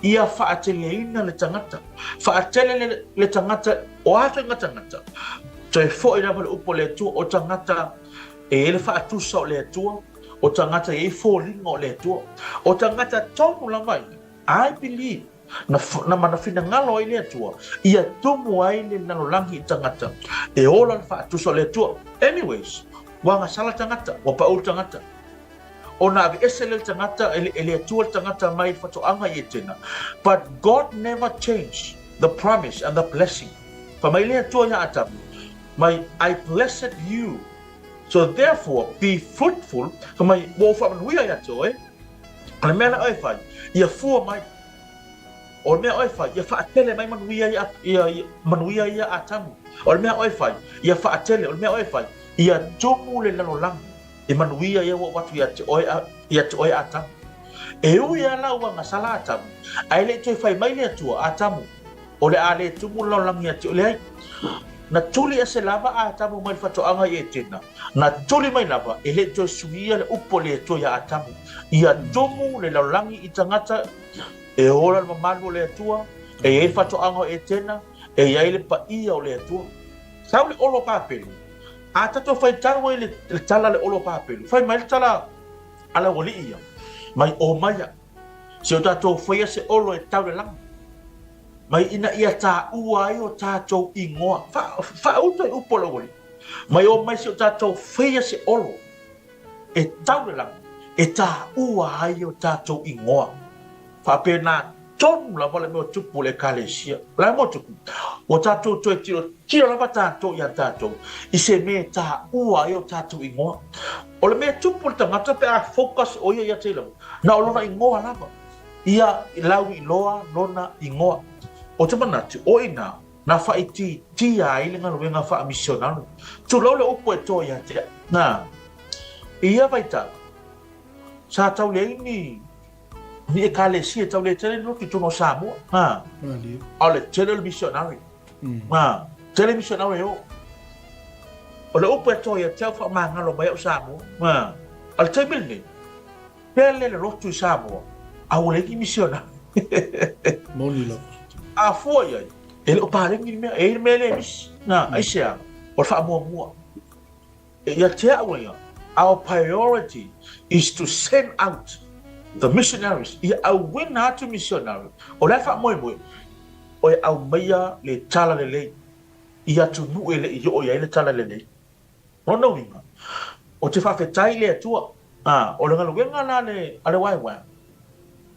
Ia faateleina le tagata. Faatele le, le tagata, o a faiga tagata? Toe foi lava le upu a le Atua, o tagata e i ai le faatusa o le Atua, o tagata e i ai foliga o le Atua. O tagata tonu lava ia, I believe, na, na mana finagalo ai le Atua, ia tumu ai le lalolagi i tagata, e ola le faatusa o le Atua. Anyways, ua agasala tagata, ua pau le tagata. Ona aveese lea le tagata, e le Atua le tagata mai le fatoaga i Etena. But God never changed the promise and the blessing. Fai mai le Atua ia Atamu, mai I blessed you, so therefore be fruitful, fai mai ua ou faamanuia ia te oe, o le mea la oe e fai, ia fua mai. O le mea oe e fai, ia faatele mai manuia ia, ia, ia, manuia ia Atamu. O le mea oe e fai, ia faatele, o le mea oe e fai, ia tumu le lalolagi. E manuia ia ua ou atu ia te oe, ia te oe Atamu. E ui a la ua gasala Atamu, ae le i toe fai mai le Atua, Atamu, o le a le tumu le lalolagi ia te oe. Leai. Na tuli ese lava a Atamu mai le fatoaga i Etena. Na tuli mai lava, e le i toe suia le upu a le Atua ia Atamu. Ia tumu le lalolagi i tagata e ola le mamalu o le Atua, e i ai le fatoaga o Etena, e i ai le paia o le Atua. Sau le olo papelu, A tatou faitau ai le tala a le olo papelu, fai mai le tala a le aualii ia, mai omaia, se o tatou faia se olo e tau le lagi, mai ina ia taua ai o tatou igoa. Fa, faauta i upu a le aualii, mai omai se o tatou faia se olo e tau le lagi, e taua ai o tatou igoa. Faapena tonu lava le mea o tupu i le Ekalesia. O le a le mea o tupu? Ua tatou toe tilotilo lava tatou ia tatou i se mea e taua ai o tatou igoa. O le mea e tupu i le tagata pe a focus o ia ia te ia lava, na o lona igoa lava. Ia lauiloa lona igoa. Ou te manatu, o i ina na faaitiitia ai le galuega faamisionare. Tulou le upu e toa ia te au. Na, i ia vaitau, sa tau leai ni ni ekalesia tau le tele ni lotu i totonu o Samoa. Ha. A o le tele o le missionary. Ha. Tele missionary e o. O le upu e toa ia te au faamagalo mai au Samoa. Ha. A o le taimi lenei, Pele le lotu i Samoa, a ua leai ni misionari. Moni lava. A fua i ai, e le o paleni le mea, e i ai le mea e le misi. Na, aisea, o le faamuamua. E ia te au ia, our priority is to send out the missionaries, ia auina atu misionari. O le a le faamoemoe? O e aumaia le talalelei i atunuu e le i oo i ai le talalelei. Lona uiga, ou te faafetai i le Atua, ā, o le galuega la a le waewae,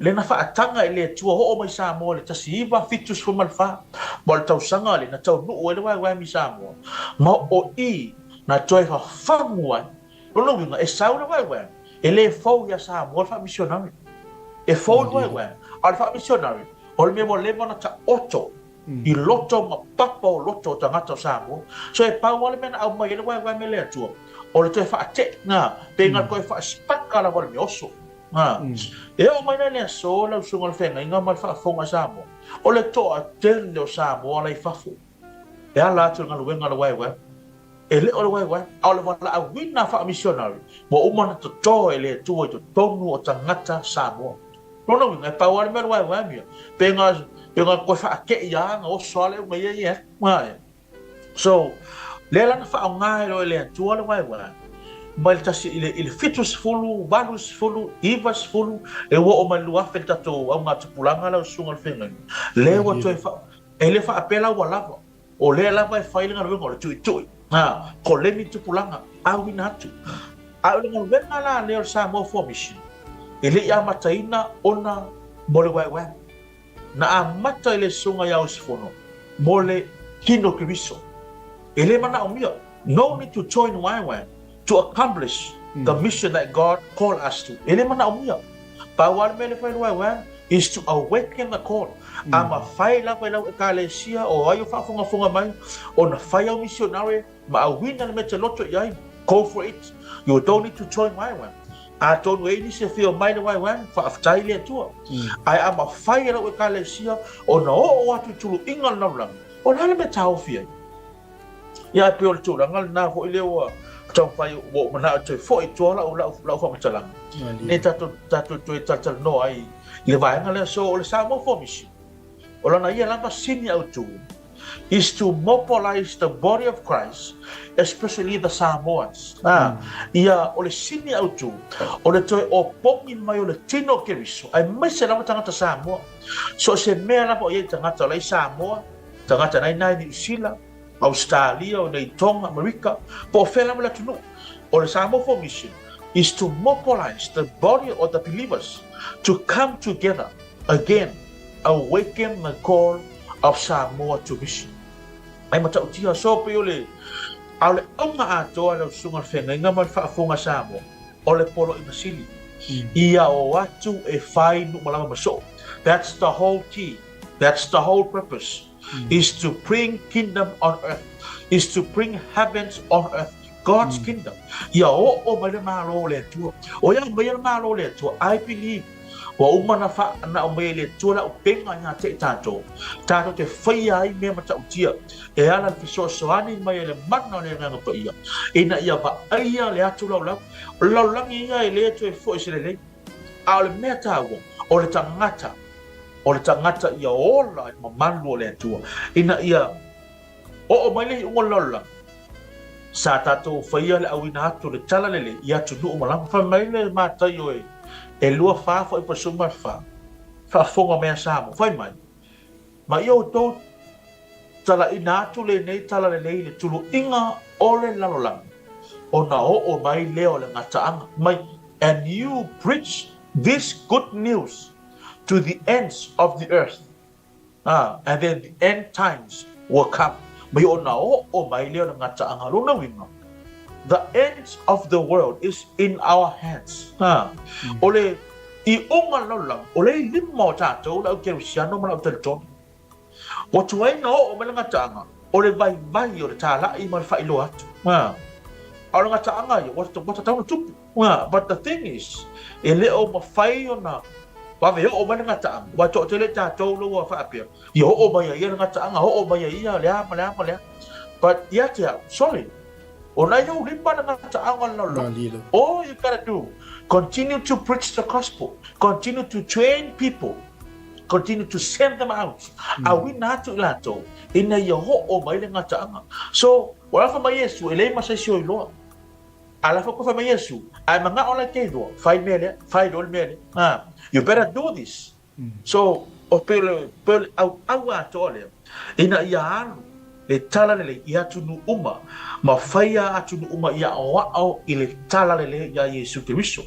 lea na faataga e le Atua oo mai Samoa i le 1974, ma o le tausaga lea na taunuu ai le waewae i Samoa, ma o i na toe fafagu ai. Lona uiga, e sau le waewae, e le fou iā Samoa le faamisionari. E fou le waewae, a o le faamisionari, o le mea ua leva ona taoto i loto ma papa o loto o tagata o Samoa. So e pau lava le mea na aumai ai le waewae mai le Atua, o le toe faate'i, na, pe na toe faasipaka lava o le mea oso. Na. E oo mai la i le aso lau susuga o le feagaiga ma le faafofoga a Samoa, o le toatele o Samoa la i fafo e ala atu i le galuega a le waewae. E le o le waewae, a o le valaauina faamisionari ua uma ona toto e le Atua i totonu o tagata Samoa. Lona uiga, e pau lava le mea o le waewae mea, pe na, pe na toe faate'i lava na oso lava le auga ia ia atu. So, lea la na faaaoga e loa e le Atua le waewae, mai le tasi, i le, i le 70, 80, 90, e ua oo mai le 2000 le tatou augatupulaga lau susuga i le feagaiga, lea ua toe faa, e le faapea la ua lava. O lea lava e fai le galuega o le tuitui, ā, koleni tupulaga, auina atu. A o le galuega la lea o le Samoa for Mission, e le i amataina ona mo le waewae. Na amata i le Susuga ia Usufono mo le Kino Keriso. E le manaomia, no need to join waewae to accomplish the mission that God call us to. E le manaomia. Pau lava le mea le fai le waewae is to awaken the call. A mafai lava i lau Ekalesia o ai o faafogafoga mai ona fai au misionare ma auina le mea e te loto i ai, go for it. You don't need to join waewae. Atonu e i ai nisi e fia omai i le waewae, faafetai i le Atua. Ae a mafai e lau Ekalesia ona oo atu i tuluiga o le lalolagi, o le a le mea e taofi ai? Ia, ae pei o le tulaga lena foi lea ua taumafai, ua ou manao e toe foi i tua lau, lau, lau faamatalaga. Nei tatou, tatou toe talatalanoa ai i le vaega lea. So, o le Samoa for Mission, o lana ia lava sini autu, is to mobilize the body of Christ, especially the Samoans. Ah, ia, o le sini autu, o le toe opogi mai o le tino o Keriso, aemaise lava tagata Samoa. So o se mea lava o i ai tagata o la i Samoa, Tagata nai nai Niu Sila, Ausetalia, o nei Tonga, Amerika, po o fea lava le atunuu. O le Samoa for Mission is to mobilize the body of the believers to come together again, awaken the call of Samoa to mission. Ai matautia so pei o le a o le auga atoa lau susuga le feagaiga ma le faafofoga Samoa o le poloaiga sili ia o atu e fai nuu malama ma soo. That's the whole key. That's the whole purpose, is to bring kingdom on earth, is to bring heavens on earth, God's kingdom. Ia oo mai le Malo o le Atua. O ia aumaia le Malo o le Atua, I believe, ua uma na wha, na aumaia e le Atua le aupenga ia te i tātou. Tātou te whaia ai mea matautia, e ala le fesoasoani mai e le mana o le Agaga Paia, ina ia vaaia le atu laulau. O le lalolagi ia e le toe foi se lelei. A o le mea taua, o le tagata, o le tagata ia ola i le mamalu o le Atua, ina ia oo mai le iuga o le lalolagi, sa tatou faia le auina atu o le talalelei i atunuu malama. Fai mai le Mataio e, e 24 foi pasuma le fa, faafofoga mai a Samoa, fai mai, Ma ia outou talaina atu lenei talalelei i le tuluiga o le lalolagi, ona oo mai lea o le gataaga mai. And you preach this good news to the ends of the earth. Ah, and then the end times will come. Mai ona oo mai lea o le gataaga. Lona uiga, the ends of the world is in our hands. Ah, o le iuga o le lalolagi, o lea i lima o tatou le au kerisiano ma le au talitonu. Ua tuai ona oo mai le gataaga, o le vaivai o le talai ma le faailoa atu. Ah, a o le gataaga ia, ua tatau ona tupu. Ua, but the thing is, e le o mafai ona vave oo mai le gataaga, aua e toatele tatou la ua faapea, ia oo mai a ia le gataaga, oo mai a ia le a ma le a ma le a. But ia te au, sorry, o na i ou lima le gataaga o le lalolagi. All you gotta do, continue to preach the gospel, continue to train people, continue to send them out, auina atu i latou, ina ia oo mai le gataaga. So, ua alofa mai Iesu, e leai ma se isi o iloa. A la foi fai mai Iesu, a e manao la e te iloa, fai mea lea, fai loa le mea lea. A, you better do this. So, o pei o le, pei o le ʻauʻau atoa lea, ina ia alu le talalelei i atunuu uma, ma faia atunuu uma ia aoao i le talalelei iā Iesu Keriso.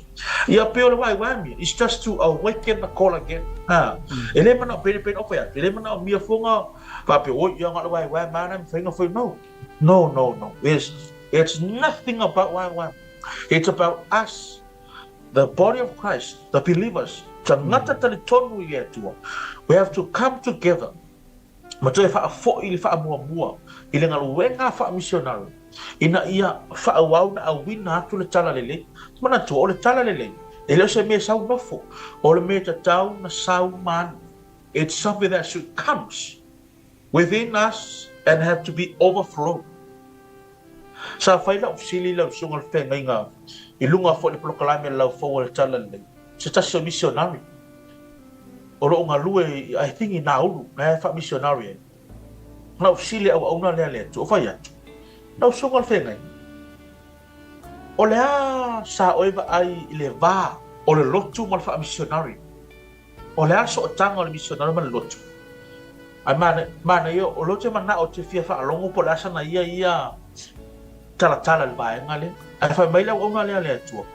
Ia pei o le waiwai mea, it's just to awaken the call again. A, e le manao, pei, pei na ou fai atu, e le manaomia fuaga faapea, oi, ia na o le waiwai ma ana mafai ona fai, no. No, no, no. It's, it's nothing about YWAM. It's about us, the body of Christ, the believers, tagata talitonu i le Atua. We have to come together ma toe faafoi le faamuamua i le galuega faamisionari ina ia faaauau na auina atu le tala lelei. Manatua, o le tala lelei, e le o se mea sau nofo, o le mea tatau na sau ma alu. It's something that should comes Within us and have to be overflow. Sa fai lau fesili i lau susuga i le feagaiga i luga foi o le polokalame a le Laufoua i le Talalelei, se tasi o misionari o lo o galue i, I think i Nauru, na e faamisionari ai. Na ou fesili auauna lea le Atua, fai atu, lau susuga i le feagaiga, o le a sa oe vaai i le va o le lotu ma le faamisionari? O le a le sootaga o le misionari ma le lotu? Ae manaia, o lea ou te manao ou te fia faalogo po o le a sana ia ia talatala i le vaega lea. Ae fai mai le auauna lea a le Atua,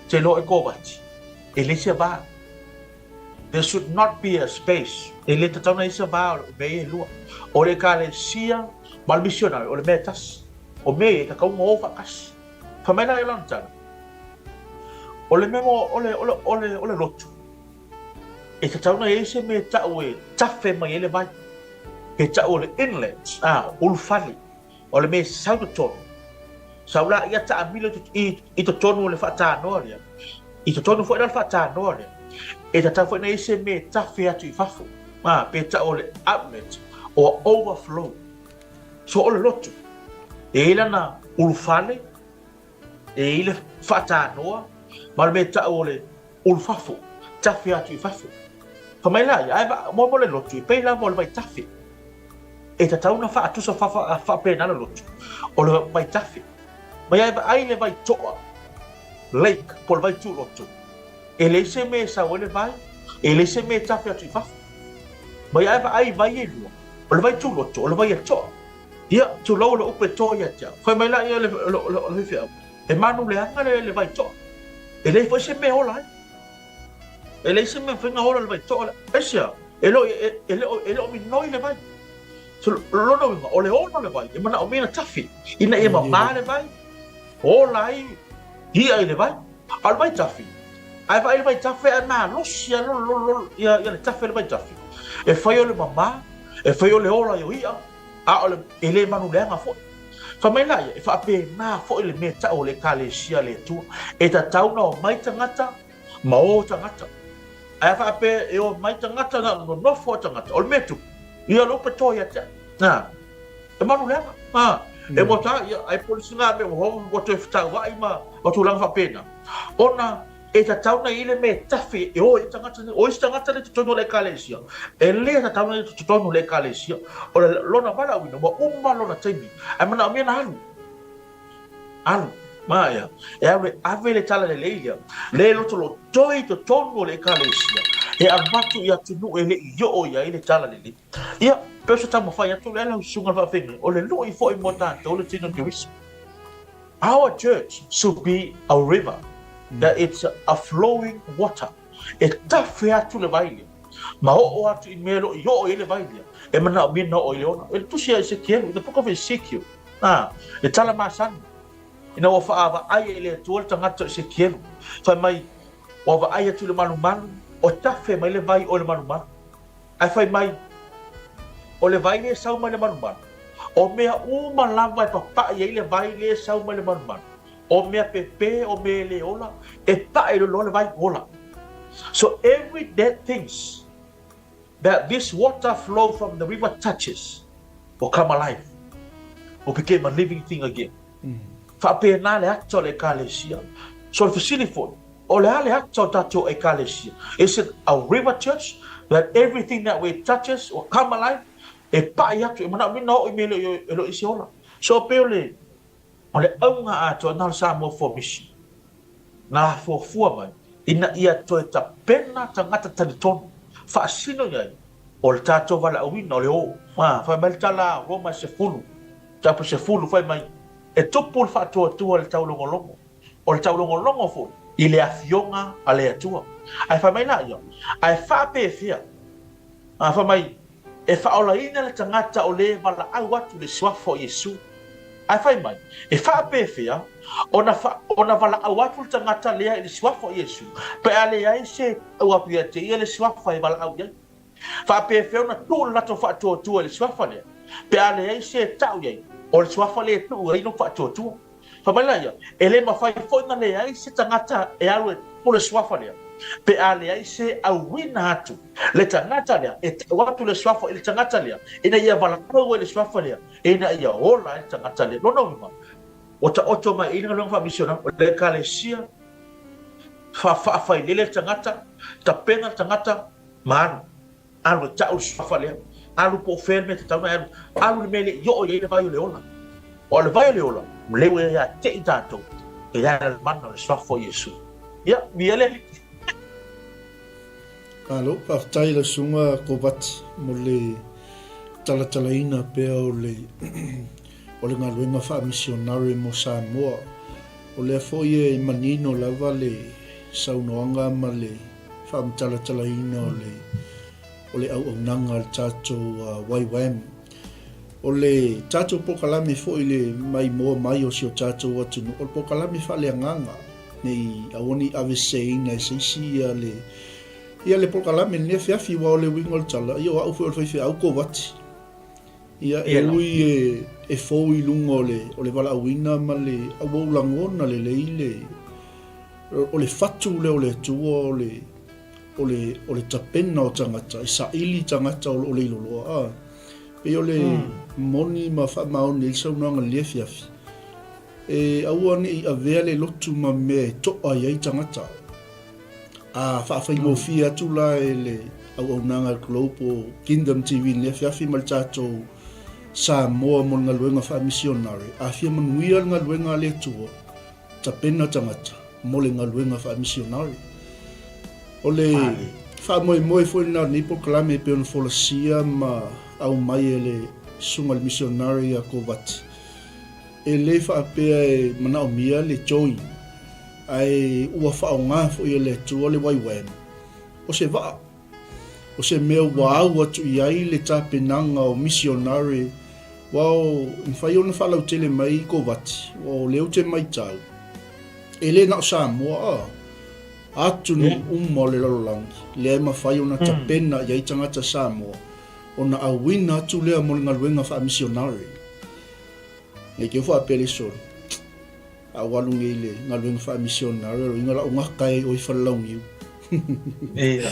te iloa e kovati, e leai se va. There should not be a space. E le tatau ona i ai se va o mea ia e lua. O le Ekalesia ma le misionari, o le mea e tasi. O mea ia e tatau ona o faatasi. Fai mai la ia lana tala, o le mea o le, o le, o le, o le lotu, E tatau ona i ai se mea e ta'u e tafe mai ai le vai, pe ta'u o le inlet, ā, ulufale, o le mea e sau totonu. Sau la ia ta'amilo i, i totonu o le fa'atānoa lea, i totonu foi la o le fa'atānoa lea, e tatau foi ona i ai se mea e tafe atu i fafo, ā, pe ta'u o le outlet or overflow. So o le lotu, e i ai lana ulufale, E i le faatanoa ma le mea tau o le ulufafo, tafe atu i fafo. Fai mai la ia, ae mo mo le lotu, e pei lava o le vaitafe. E tatau ona faatusa faapena le lotu, o le vaitafe. Mai ae vaai le vai toa, lake, po o le vai tuulotu. E leai se mea e sau ai le vai, e leai se mea e tafe atu i fafo. Mai ae vaai i vai e lua, o le vai tuulotu, o le vai e toa. Ia, tulou le upu e toa ia te au. Fai mai la ia le, le, le, le faifeau, e manu leaga le, le vai toa. E leai foi se mea e ola ai. E leai se mea e mafai ona ola le vai toa lea. Aisea? E le o, e, e le o, e le o minoi le vai. So, lona uiga, o le ola o le vai, e manaomia ona tafe, ina ia mamā le vai, ola ai i'a i le vai. A o le vai tafe, a e vaai i le vai tafe ae malosi a lo, lo, lo, ia, ia le tafe o le vai tafe. E fai o le mamā, e fai o le ola i o i'a, a o le, e le manuleaga foi. Fai mai la ia, e faapena foi le mea tau o le Ekalesia a le Atua, e tatau ona omai tagata ma o tagata. Ae a faapea e omai tagata na o nonofo a tagata, o le mea tupu, ia le upu e toa ia te au. Na, e manuleaga. Ha, e mo tā, ia, ai polisi ngā mea ua ua toe whetaua'i ma, ma tūlanga faapena. Ona, E tatau nei i le mea e tafe e o i tagata nei, o isi tagata nei totonu o le Ekalesia, e le tatau nei totonu o le Ekalesia, o le lona valaauina, ua uma lona taimi, ae manaomia na alu. Alu. Ma ia, e alu e ave le tala lelei lea, le lotolotoi i totonu o le Ekalesia, e avatu i atunuu e le i oo i ai le tala lelei. Ia, pei o se taumafai atu lea lau susuga i le faafeagai, o le lui foi mo tatou le tino Keriso. Our church should be a river. That it's a flowing water. E tafe atu le vai lea, ma oo atu i mea e le o i oo i ai le vai lea, e manaomia ona oo i le ola. E le tusi a Esekielu, in the book of Ezekiel, ā, le tala masani, ina ua faavaai e le Atua le tagata o Esekielu, fai mai, ua vaai atu i le malumalu, o tafe mai le vai o le malumalu. Ae fai mai, o le vai lea e sau mai le malumalu, o mea uma lava e papai ai le vai lea e sau mai le malumalu, o mea pepē, o mea e le ola, e paʻi loa le vai ola. So every dead things that this water flow from the river touches will come alive, will became a living thing again. Faapena le ata o le Ekalesia. So o le fesili foi, o le a le ata o tatou Ekalesia? Is it a river church that everything that we touches will come alive? E paʻi atu, e manaomia ona oo i mea e le o i se ola. So pei o le O le auga atoa na o le Samoa for Mission, na fuafua mai ina ia toe tapena tagata talitonu, faasino i ai o le tatou valaauina o le o. A, fai mai le tala a Roma e sefulu, tapu sefulu, fai mai, e tupu le faatuatua i le taulogologo, o le taulogologo foi i le afioga a le Atua. Ae fai mai laia, ae faapefea? A, fai mai, E faaolaina le tagata o lē valaau atu i le suafa o Iesu. Ae fai mai, e faapefea ona ona valaau atu le tagata lea i le suafa o Iesu, pe a leai se tau atu ia te ia le suafa e valaau i ai? Faapefea ona tuu le latou faatuatua i le suafa lea, pe a leai se tau i ai o le suafa lea e tuu ai lou faatuatua? Fai mai laia, e le mafai foi ona leai se tagata e alu e tupu le suafa lea, pe a leai se auina atu le tagata lea e tau atu le suafa i le tagata lea, ina ia valaau ai le suafa lea, ina ia ola ai le tagata lea. Lona uiga, ua taoto mai i i le galuega faamisionari, o le Ekalesia, faafailele le tagata, tapena le tagata ma alu. Alu e tau le suafa lea. Alu po o fea le mea e tatau ona e alu. Alu i le mea e le i oo i ai le vai o le ola. Aua o le vai o le ola, lea ua ia te i tatou, e ala i le mana o le suafa o Iesu. Ia, viia le Alii. Malo, faafetai i lau susuga Kovati mo le talatalaina pea o le o le galuega faamisionare mo Samoa. O lea foi e manino lava le saunoaga ma le faamatalatalaina o le o le auaunaga a le tatou YWAM. O le tatou polokalame foi i le maimoa mai o si o tatou atunuu, o le polokalame faaleagaga, ne i aua ne i aveseseina e se isi ia le ia le polokalame i lenei afiafi, aua o le uiga o le tala, ia o au foi o le faifeau kovati. Ia, e ui e, e fou i luga o le, o le valaauina ma le, a ua ou lagona lelei le, o le fatu lea o le Atua o le, o le, o le tapena o tagata, e saili tagata o lo o leiloloa. A, pei o le moni ma faamaoni ai le saunoaga i lenei afiafi, e aua ne i avea le lotu ma mea e to'a i ai tagata. A faafaigofie atu la e le auaunaga a le Globe o Kingdom TV i lenei afiafi ma le tatou Samoa mo le galuega faamisionare, a fia manuia le galuega a le Atua, tapena tagata mo le galuega faamisionare. O le faamoemoe foi lena o lenei polokalame e pei ona folasia ma aumai e le Susuga i le Misionare ia Kovati, e le faapea e manaomia le join, ae ua faaaoga foi e le Atua le YWAM, o se vaa, o se mea ua au atu i ai le tapenaga o misionare, aua o mafai ona faalautele mai Kovati, aua o lea ou te matau, e le na o Samoa, a, atunuu uma o le lalolagi, lea e mafai ona tapena i ai tagata Samoa, ona auina atu lea mo le galuega faamisionare. Nei te faapea le solo. A ua alu nei i le galuega faamisionare, o lona uiga la u gata ai oe i Falelauniu. Ia.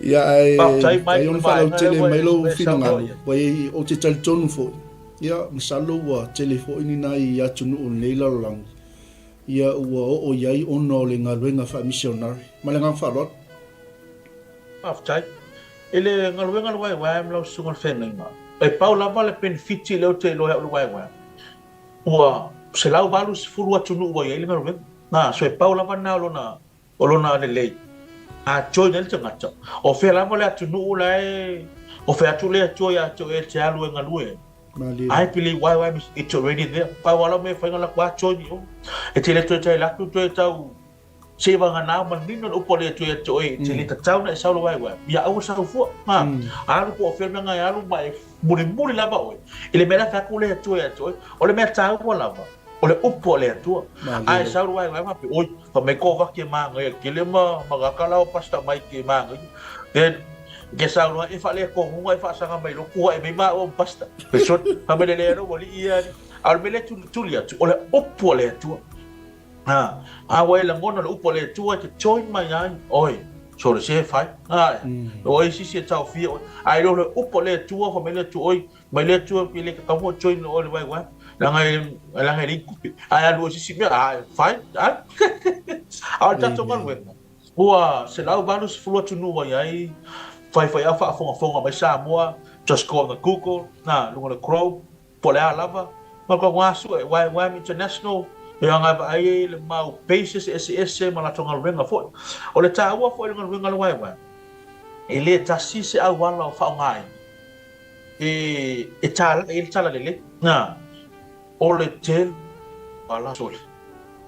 Ia, ae mafai ona faalautele mai lou finagalo, ou te talitonu foi, ia, masalo ua tele foi ni nai atunuu o lenei lalolagi, ia ua oo i ai ona o le galuega faamisionare. Ma le agaga faaaloalo. Faafetai. I le galuega a le YWAM lau Susuga i le Feagaiga, e pau lava le penefiti lea ou te iloa e au i le YWAM, ua 180 atunuu ua i ai le galuega. Na, so e pau lava lena o lona, o lona lelei. A join ai le tagata, o fea lava le atunuu la e, o fea atu le Atua ia te oe e te alu e galue ai. I believe YWAM it's already there. Pau lava mea e fai na latou a join i o. E te le toe tai latu toe tau se vagana manino le upu a le Atua ia te oe, e te le tatau ona e sau le YWAM. Ia aua sau fua. Ha. Alu po o fea le mea e alu ma e mulimuli lava oe i le mea la e fai atu le Atua ia te oe. O le mea taua lava, o le upu a le Atua. A e sau le YWAM faapea, oi, fai mai ko vaki e māngaia tele ma magaka la o Pastor Mike e māngaia. Then, ke sau loa e faalekonuga e faasaga mai loa kuaʻi mai maua ma Pastor. Pesot, fai mai le lea ua alii ia alii. A o le mea lea e tulituli atu, o le upu a le Atua. Ha, a ua e lagona le upu a le Atua e te join mai ai oe. So le se fai. Ha, o e sisi e taofia oe. A e le o le upu a le Atua, fai mai le Atua, oi, mai le Atua pe le tatau ona join oe le YWAM. Leaga e, leaga e leai tupe. Ae alu oe i se isi mea, a e fai, a. A o le tatou galuega, ua 180 atunuu ua i ai faifaiau faafogafoga mai Samoa, just go on the Google, na, luga o le Chrome, po o le a lava, ma le tauga sue, YWAM International, e aga e vaai ai le mau pages eseese ma latou galuega foi. O le taua foi o le galuega a le YWAM, e le tasi se auala o faaaogaina e e talai ai le talalelei. Na, o le tele o sole,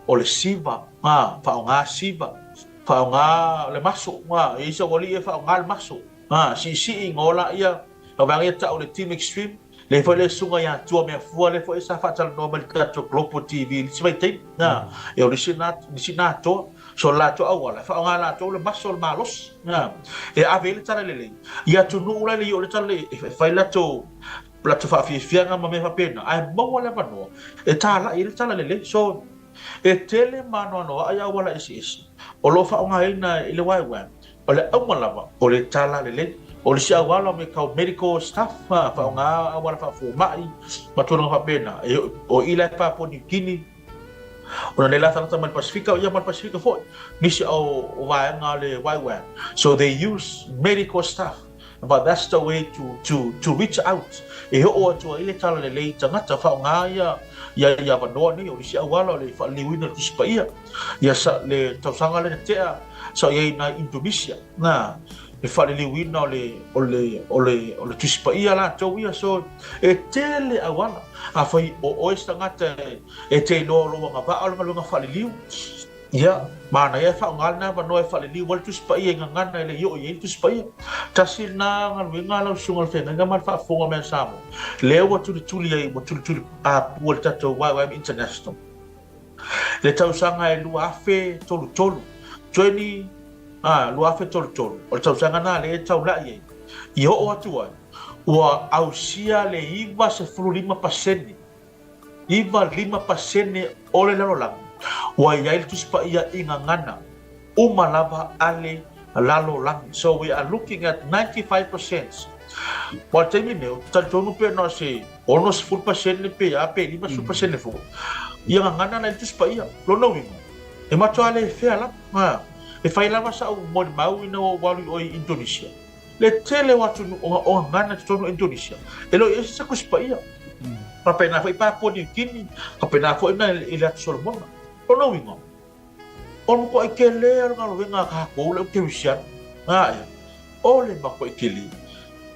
o le siva, na, faaaoga siva, faaaoga le maso, na, e i ai se aualii e faaaoga le maso. A, siisii na ola ia, na vaega ia tau le Team Extreme, lea foi le susuga ia Tuameafua lea foi sa faatalanoa mai le tatou Global TV i le isi vaitaimi, a, e o le isi na, le isi na atoa. So le latou auala, e faaaoga e latou le maso o le malosi, a, e ave ai le talalelei i atunuu la e le i oo le talalelei e fai latou, latou faafiafiaga ma mea faapena, ae maua le avanoa e talai ai le talalelei. So, E tele ma anoanoaʻi auala eseese o lo o faaaogaina i le YWAM. O le auga lava, o le tala lelei. O le isi auala o mea tau medical stuff, faaaoga auala faafomai ma tulaga faapena. O i la e Papua New Guinea, ona nei la tagata mai le Pasifika, ia ma le Pasifika foi, nisi o vaega o le YWAM. So they use medical stuff. But that's the way to, to, to reach out. E oo atu ai le talalelei i tagata, faaaoga ia, ia, ia avanoa nei, o le isi auala o le faaliliuina o le Tusi Paia. Ia sa, le tausaga lea na tea, sa i ai nai Indonesia, na, le faaliliuina o le, o le, o le, o le Tusi Paia latou ia. So, e tele auala. Afai o oe se tagata e, e te iloa o lou agavaa o le galuega faaliliu, Ia, manaia e faaaoga lena avanoa e faaliliu ai le Tusi Paia i gagana e le i oo i ai le Tusi Paia. Tasi lena galuega a lau Susuga i le Feagaiga ma le faafofoga mai a Samoa, lea ua tulituli ai, ua tulituli apua le tatou YYM International i le tausaga e 2033, 20, a, 2033, o le tausaga lena lea e taulai ai, i oo atu ai, ua ausia le 95 pasene 95% o le lalolagi ua i ai le Tusi Paia i gagana uma lava a le lalolagi. So we are looking at 95%. Ua le taimi nei, ou te talitonu pe na o se 60% pe a pe 50% foi ia gagana la i le Tusi Paia. Lona uiga, e matua le fea lava. E fai lava sa'u molimau ina ua ou alu i o i Indonesia. Le tele o atunuu o gagana i totonu o Indonesia, e le o i ai se Tusi Paia. Faapena foi Papua Niu Kini, faapena foi na i le Atu Solomona. Lona uiga, o le matuai tele o le galuega a tatou le au kerisiano, ae, o le matuai tele.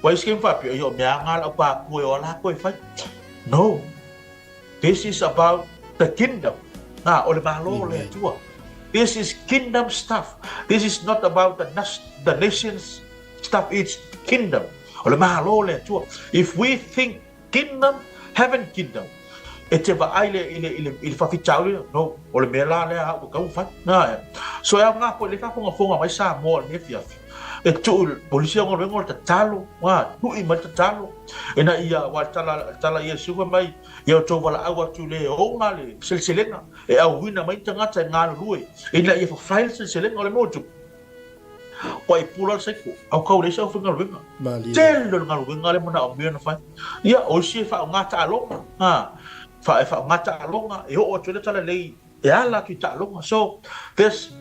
Ua i ai se taimi faapea, ia o mea lava na a le au Papua e o lava latou e fai. No. This is about the kingdom. Na, o le Malo o le Atua. This is kingdom stuff. This is not about the, the nation's stuff. It's kingdom. O le Malo o le Atua. If we think kingdom, heaven kingdom, e te vaai le, i le, i le, i le faafitauli, no, o le mea la lea au e tau fai. Na, e. So e ao ngā koe le faafogafoga mai Samoa i lenei afiafi. E tuu i polisi au galuega o le tatalo, ngā, tui mai le tatalo. Ina ia, aua le tala, le tala a Iesu fai mai, Ia outou valaau atu i le oga le seleselega, e auina mai tagata e galulue, ina ia fafai le seleselega o le mea ua tupu. Ua i pula le saiko, au kau leai se aufaigaluega. Tele o le galuega lea manaomia ona fai. Ia, o isi e faaaoga taaloga, ha, e faaaoga taaloga, e oo atu ai le talalelei e ala atu i taaloga. So, there's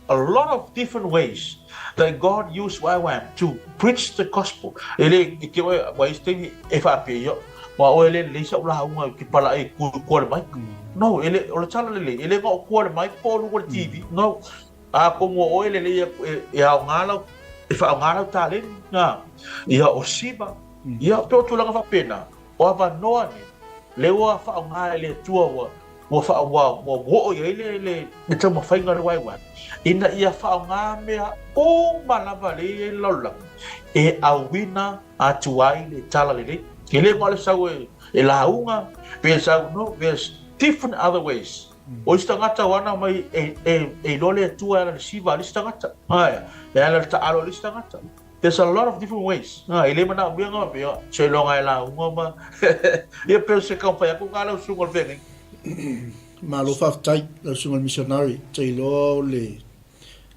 a lot of different ways that God used YWAM to preach the gospel. E le, e te oe, ua i se taimi e faapea ia, ua oe le lelei sa'u lauga ki pala e ku kua le mic. No, e le, o le tala lelei, e le ga o kua le mic po o luga o le TV. No. A atonu o oe lelei e, e aoga lau, e whaaoga lau taleni. Nā. Ia o Siva. Ia, pe o tulaga faapena. O avanoa nei, lea ua faaaoga e le Atua ua ua faa ua ua oo i ai le le le taumafaiga o le YWAM, ina ia faaaoga mea uma lava lea e i ai le lalolagi e auina atu ai le tala lelei. E le na o le sau e e lauga pe sau, no, there's different other ways. O isi tagata ua ana mai e e e iloa le Atua e ala i le siva a le isi tagata, ae e ala i le taalo a le isi tagata. There's a lot of different ways. E le manaomia ngā mea, seiloga e lauga ma ia pei o se taumafai atu ngā lau susuga o le feagaiga. Malo faafetai lau susuga i le missionary, te iloa o le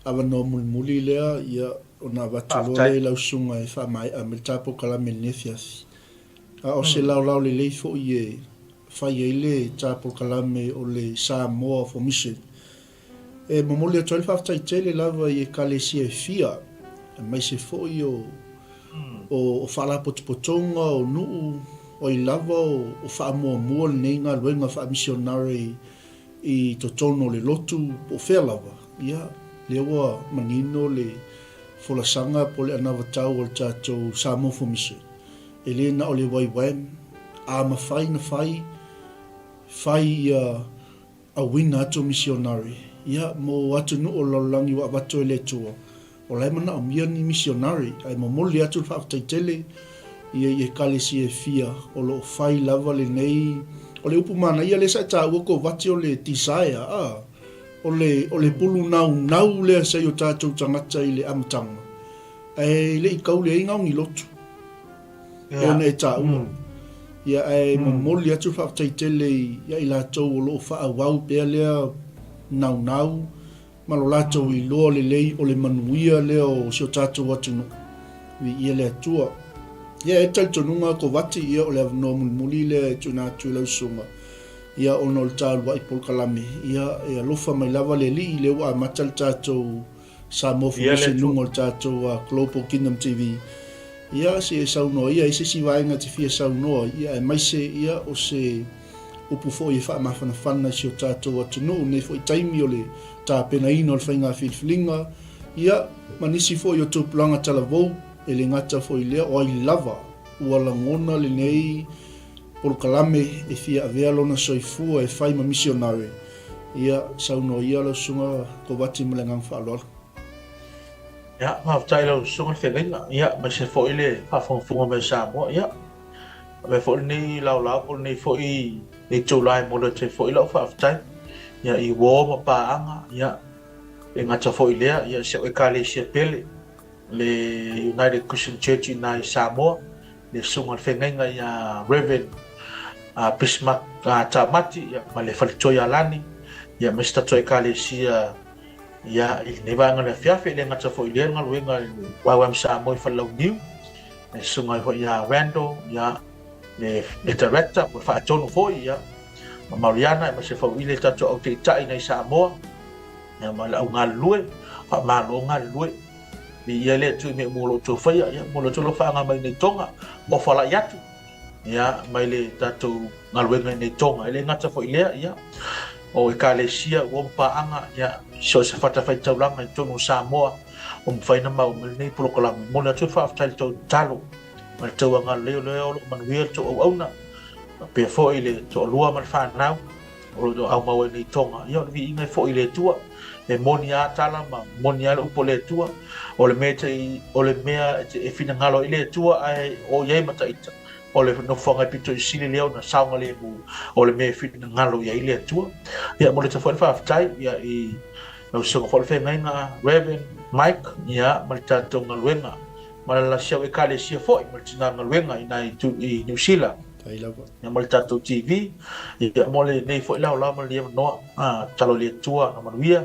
avanoa mulimuli lea ia ona avatu loa lea i lau susuga e faamaea mai le ta polokalame i lenei afiafi. A o se laolao lelei foi e fai ai le ta polokalame o le Samoa for Mission. E momoli atu ai le faafetai tele lava i Ekalesia e fia, aemaise foi o o faalapotopotoga, o nuu, o ai lava o faamuamua lenei galuega faamisionare i totonu o le lotu po o fea lava, ia, lea ua manino le folasaga po o le anavatau a le tatou Samoa for Mission. E le na o le YWAM, a mafai na fai, fai ia auina atu misionari, ia, mo atunuu o le lalolagi ua avatu ai le Atua, o la e manaomia ni misionari, ae momoli atu le faafetai tele ia i Ekalesia e fia o lo o fai lava lenei, o le upu manaia lea sa e taua Kovati o le desire, a, o le, o le pulu naunau lea sa i o tatou tagata i le amataga, ae le i kaule ai gaogi lotu. E ona e taua. Ia, ae momoli atu le faafetai tele ia i latou o lo o faaauau pea lea naunau ma lo latou iloa lelei o le manuia lea o si o tatou atunuu. Viia le Atua. Ia, e talitonuga Kovati, ia o le avanoa mulimuli lea e tuuina atu i lau susuga, ia ona o le ta uluai polokalame, ia e alofa mai lava le Alii, lea ua amata le tatou Samoa for Mission i luga o le tatou Global Kingdom TV. Ia, se e saunoa ia i se isi vaega e te fia saunoa ai, ia, aemaise ia o se upu foi e faamafanafana i si o tatou atunuu i lenei foi taimi o le tapenaina o le faiga filifiliga, ia, ma nisi foi o tupulaga talavou, e le gata foi i lea, o ai lava ua lagona lenei polokalame e fia avea lona soifua e fai ma misionare, Ia, saunoa ia lau susuga Kovati ma le agaga faaaloalo. Ia, faafetai i lau susuga le feagaiga, ia, aemaise foi le faafogafoga mai a Samoa. Ia, avea foi lenei laolao po o lenei foi itula e momoli atu ai foi lau faafetai, ia, i uo ma paaga, ia, e gata foi i lea, ia, si au Ekalesia pele, le United Christian Church i ina i Samoa, le Susuga i le Feagaiga ia Rev. Bismarck Tamati ma le Faletua ia Lani, aemaise tatou Ekalesia i lenei vaega o le afiafi. E le gata foi i lea galuega i le YWAM Samoa i Falelauniu, le Susuga foi ia Randall, le Director po o le Faatonu foi, ma Mariana, aemaise foi i le tatou au taitai i Samoa, ma le au galulue, faamalo galulue. Viia le Atua i mea uma o lo o outou faia, ia, mo le outou alofaaga mai nei Toga, ofalai atu, ia, mai le tatou galuega i nei Toga. E le gata foi i lea, ia, o Ekalesia, ua ma paaga, ia, so o se fatafaitaulaga i totonu o Samoa, ua mafai ona maua mai lenei polokalame. Momoli atu le faafetai i le tou tatalo ma le tou agalelei o lea o lo o manuia le tou auauna, faapea foi le toalua ma le fanau. O lo o aumau ai nei Toga, ia o le viiga e foi i le Atua. E moni a tala ma moni a le upu a le Atua, o le mea te, o le mea e finagalo ai le Atua ae o i ai ma taita, o le nofoaga e pito i sili lea ona saogalemu, o le mea e finagalo i ai le Atua. Ia momoli atu foi le faafetai ia i lau Susuga foi le Feagaiga Rev. Mike ia ma le tatou galuega ma le si au Ekalesia foi ma le tina galuega i ina i Niu Sila. Faafetai lava. Ia mo le tatou TV, ia mo lenei foi laolao ma lenei avanoa, a, tatalo i le Atua na manuia,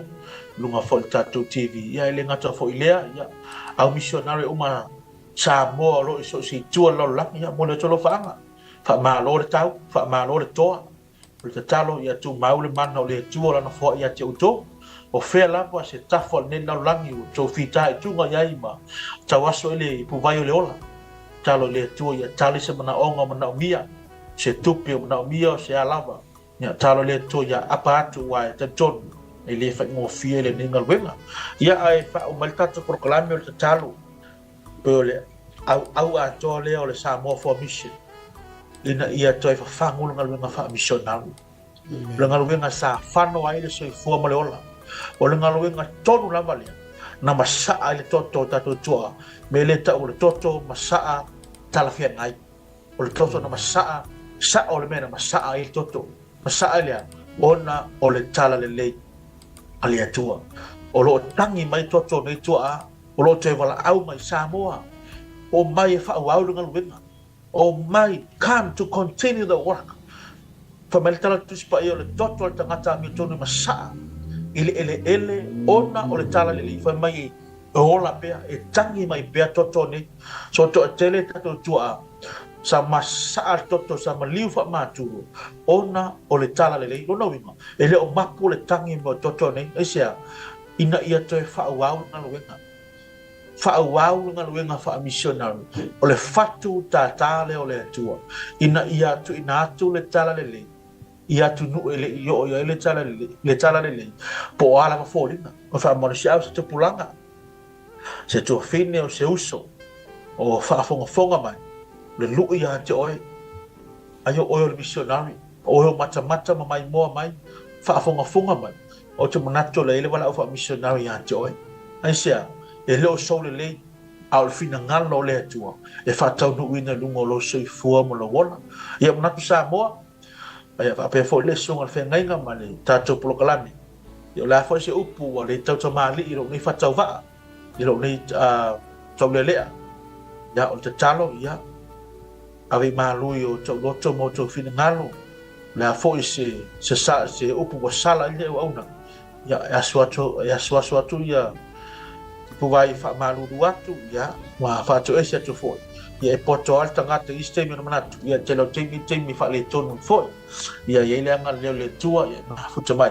i luga foi o le tatou TV. Ia e le gata foi i lea, ia, au misionare uma Samoa o lo o i so o se itu o le lalolagi, ia momoli atu alofaaga, faamalo le tau, faamalo le toa, o le tatalo ia tumau le mana o le Atua o Lana foai ia te outou. O fea lava se tafa o lenei lalolagi ua outou fitaituga i ai ma tauaso ai le ipuvai o le ola. Tatalo i le Atua ia tali se manaoga o manaomia, se tupe o manaomia o se a lava. Ia tatalo i le Atua ia apa atu aua e talitonu e le faigofie lenei galuega. Ia ae faauma ai le tatou polokalame o le tatalo pei o le auau atoa lea o le Samoa for Mission. ina ia toe fafagu le galuega faamisionari. O le galuega sa fano ai le soifua ma le ola. O le galuega tonu lava lea na masaa ai le toto o tatou tuaa, me le tau o le toto masaa talafeagai. O le toto na masaa, sao le mea na masaa ai le toto. Masaa ai lea ona o le talalelei a le Atua. O lo o tagi mai toto nei tuaa, o lo o toe valaau mai Samoa, omai e faaauau le galuega. Omai, come to continue the work. Fai mai le tala Tusi Paia o le toto a le tagata amiotonu e masaa i le eleele ona o le talalelei. Fai mai e ola pea, e tagi mai pea toto nei. So toatele tatou tuaa sa masaa le toto, sa maliu faamaturo ona o le talalelei. Lona uiga, e le o mapu le tagi mai o toto nei. Aisea? Ina ia toe faaauau le galuega. Faaauau le galuega faamisionari, o le fatu tātā lea o le Atua, ina ia tuuina atu le talalelei i atunuu e le i oo i ai le talalelei, po o a lava foliga. O faamalosiau se tupulaga, se tuafine o se uso o faafogafoga mai, o le luʻu ia te oe, ai o oe o le misionari, o oe o matamata ma maimoa mai, faafogafoga mai. Ou te manatu o le a i ai le valaau faamisionari ia te oe. Aisea? E le o sou lelei, a o le finagalo o le Atua e faataunuuina i luga o lou soifua ma lou ola. Ia manatu Samoa, ia faapea foi le Susuga i le Feagaiga ma le tatou polokalame. Ia o le a foi se upu ua le tautamalii i lou nei faatauvaa, i lou nei taulelea. Ia o le tatalo, ia ave i malu i o outou loto ma outou finagalo, o le a foi se, se, se upu ua sala i le auauna, ia, e asu atu, e asuasu atu ia puvai e faamalulu atu, ia, ma faatoese atu foi. Ia e poto lava le tagata i isi taimi ona manatu, ia, tele o taimi, taimi faaletonu foi. Ia, e i ai le agalelei o le Atua, ia, e mafuta mai,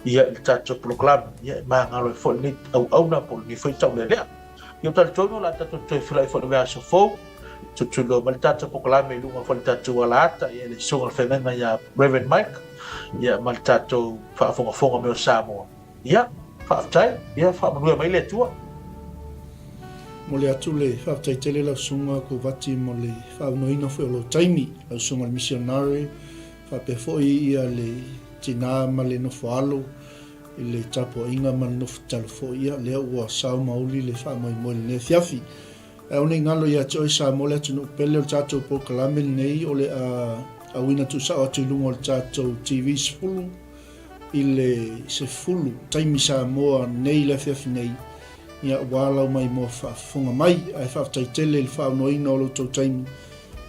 ia, i le tatou polokalame, ia, e magalo ai foi lenei auauna po o lenei foi taulelea. Ia, ou talitonu o le a tatou toe feiloai foi i le vaiaso fou. Tutuloa mai le tatou polokalame i luga foi le tatou alaata ia le susuga i le feagaiga ia Reverend Mike ia ma le tatou faafogafoga mai o Samoa. Ia, faafetai, ia faamanuia mai le Atua. Momoli atu le faafetai tele lau susuga Kovati mo le faaaunoaina foi o lou taimi, lau susuga i le misionare, faapea foi ia le tina ma le nofo alo i le tapuaiga ma le nofo tatalo foi, ia lea ua sao ma uli le faamoemoe i lenei afiafi. Ae aua ne i galo ia te oe Samoa le atunuu pele o le tatou polokalame lenei o le a auina tuusao atu i luga o le tatou TV 10 i le 10 taimi Samoa nei i le afiafi nei ia ua alau mai moa faafofoga mai ae faafetai tele i le faaaunoaina o lo outou taimi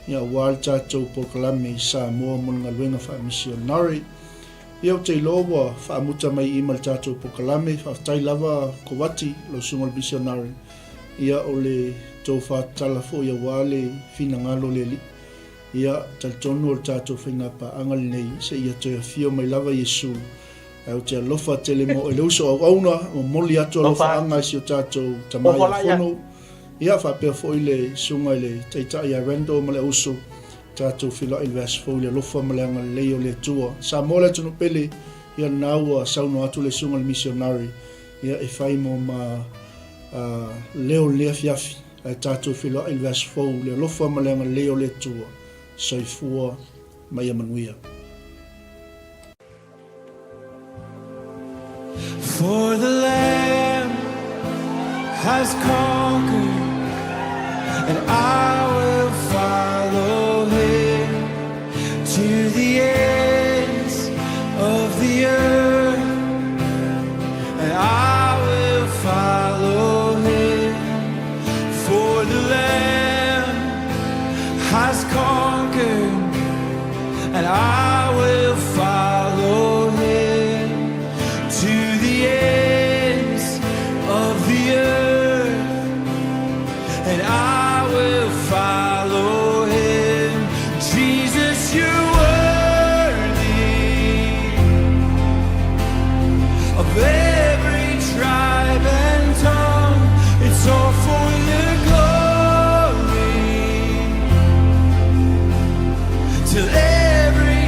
ia aua le tatou polokalame i Samoa mo le galuega faamisionare. Ia ou te iloa ua faamuta mai i i ma le tatou polokalame faafetai lava Kovati lau susuga i le misionare. Ia o le tou faatatala foi aua le finagalo o le Alii. Ia, talitonu o le tatou faigapaaga lenei seia toe afio mai lava Iesu. Ae ou te alofa tele mo oe le uso auauna, momoli atu alofaaga i si o tatou tama ia Fono. Ia, faapea foi le susuga i le Taitai ia Randall ma le auso, tatou feiloai i le vaiaso fou i le alofa ma le agalelei o le Atua. Samoa le atunuu pele, ia lena ua saunoa atu le susuga i le misionari, Ia e fai mo ma leo i lenei afiafi, ae tatou feiloai i le vaiaso fou i le alofa ma le agalelei o le Atua. Soifua ma ia manuia. For the Lamb has conquered, and I will follow him to the ends of the earth, and I will follow him. For the Lamb has conquered, and I will follow him to the ends of the earth, and I will follow him. Jesus, you're worthy of every tribe and tongue. It's all for your glory. Till every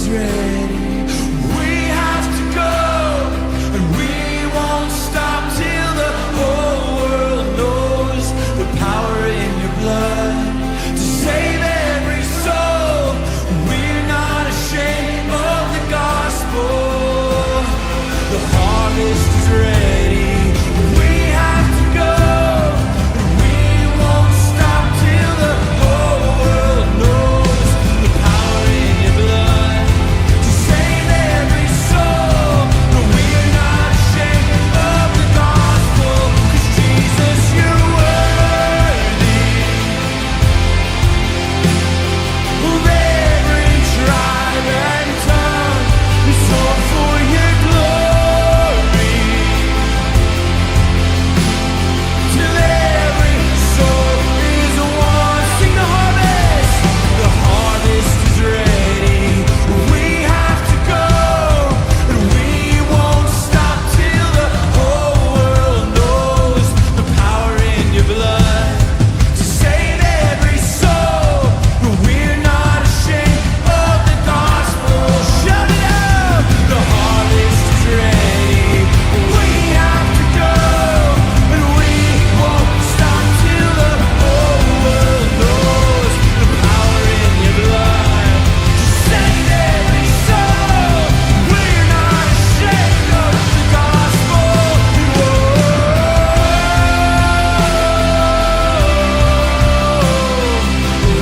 is ready. We have to go, and we won't stop till the whole world knows the power in your blood to save every soul. We're not ashamed of the gospel. The harvest is ready. We have to go, and we won't stop till the whole world knows the power in your blood to save every soul. No, we're not ashamed of the gospel, 'cause Jesus, you're worthy of every tribe and tongue. It's all for your glory. Till every soul is won. Sing the harvest. The harvest is ready. We have to go, and we won't stop till the whole world knows the power in your blood to save every soul. We're not ashamed of the gospel. Shout it out! The harvest is ready. We have to go, and we won't stop till the whole world knows the power in your blood to save every soul. We're not ashamed of the gospel. Whoa.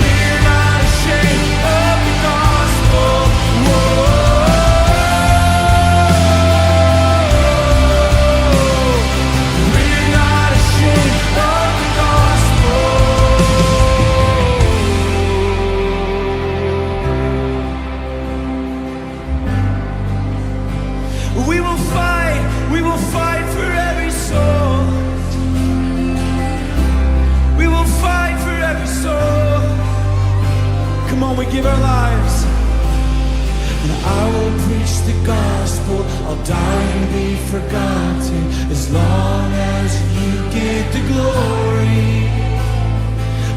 We're not ashamed of the gospel. Whoa. We're not ashamed of the gospel. We will fight for every soul. We will fight for every soul. Come on, we give our lives. And I will preach the gospel. I'll die and be forgotten as long as you get the glory.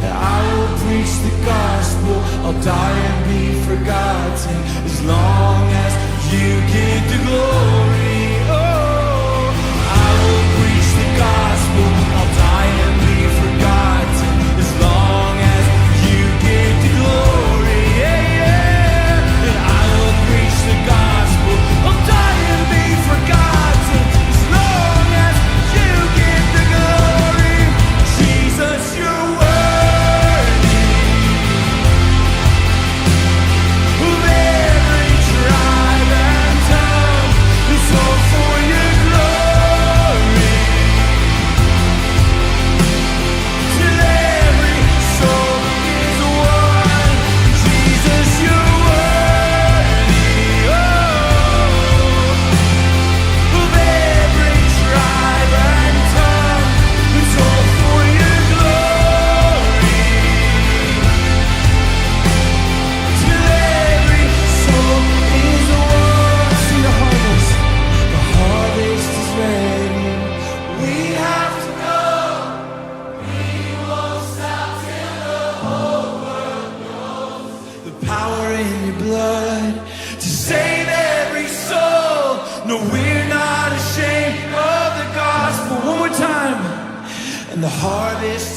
And I will preach the gospel. I'll die and be forgotten as long as you get the glory. Oh, I will preach the gospel. I'll die and be forgotten as long as you get the glory. Yeah, yeah. And I will preach the gospel. I'll die and be forgotten as long as you get the glory. Jesus, you're worthy of every tribe and tongue. It's all for your glory. Till every soul is one. Jesus, you're worthy. Oh, of every tribe and tongue. It's all for your glory. Till every soul is one. See the harvest. The harvest is ready. We have to go. We won't stop till the whole world knows the power in your blood to save every soul. No, we're not ashamed of the gospel. One more time. And the harvest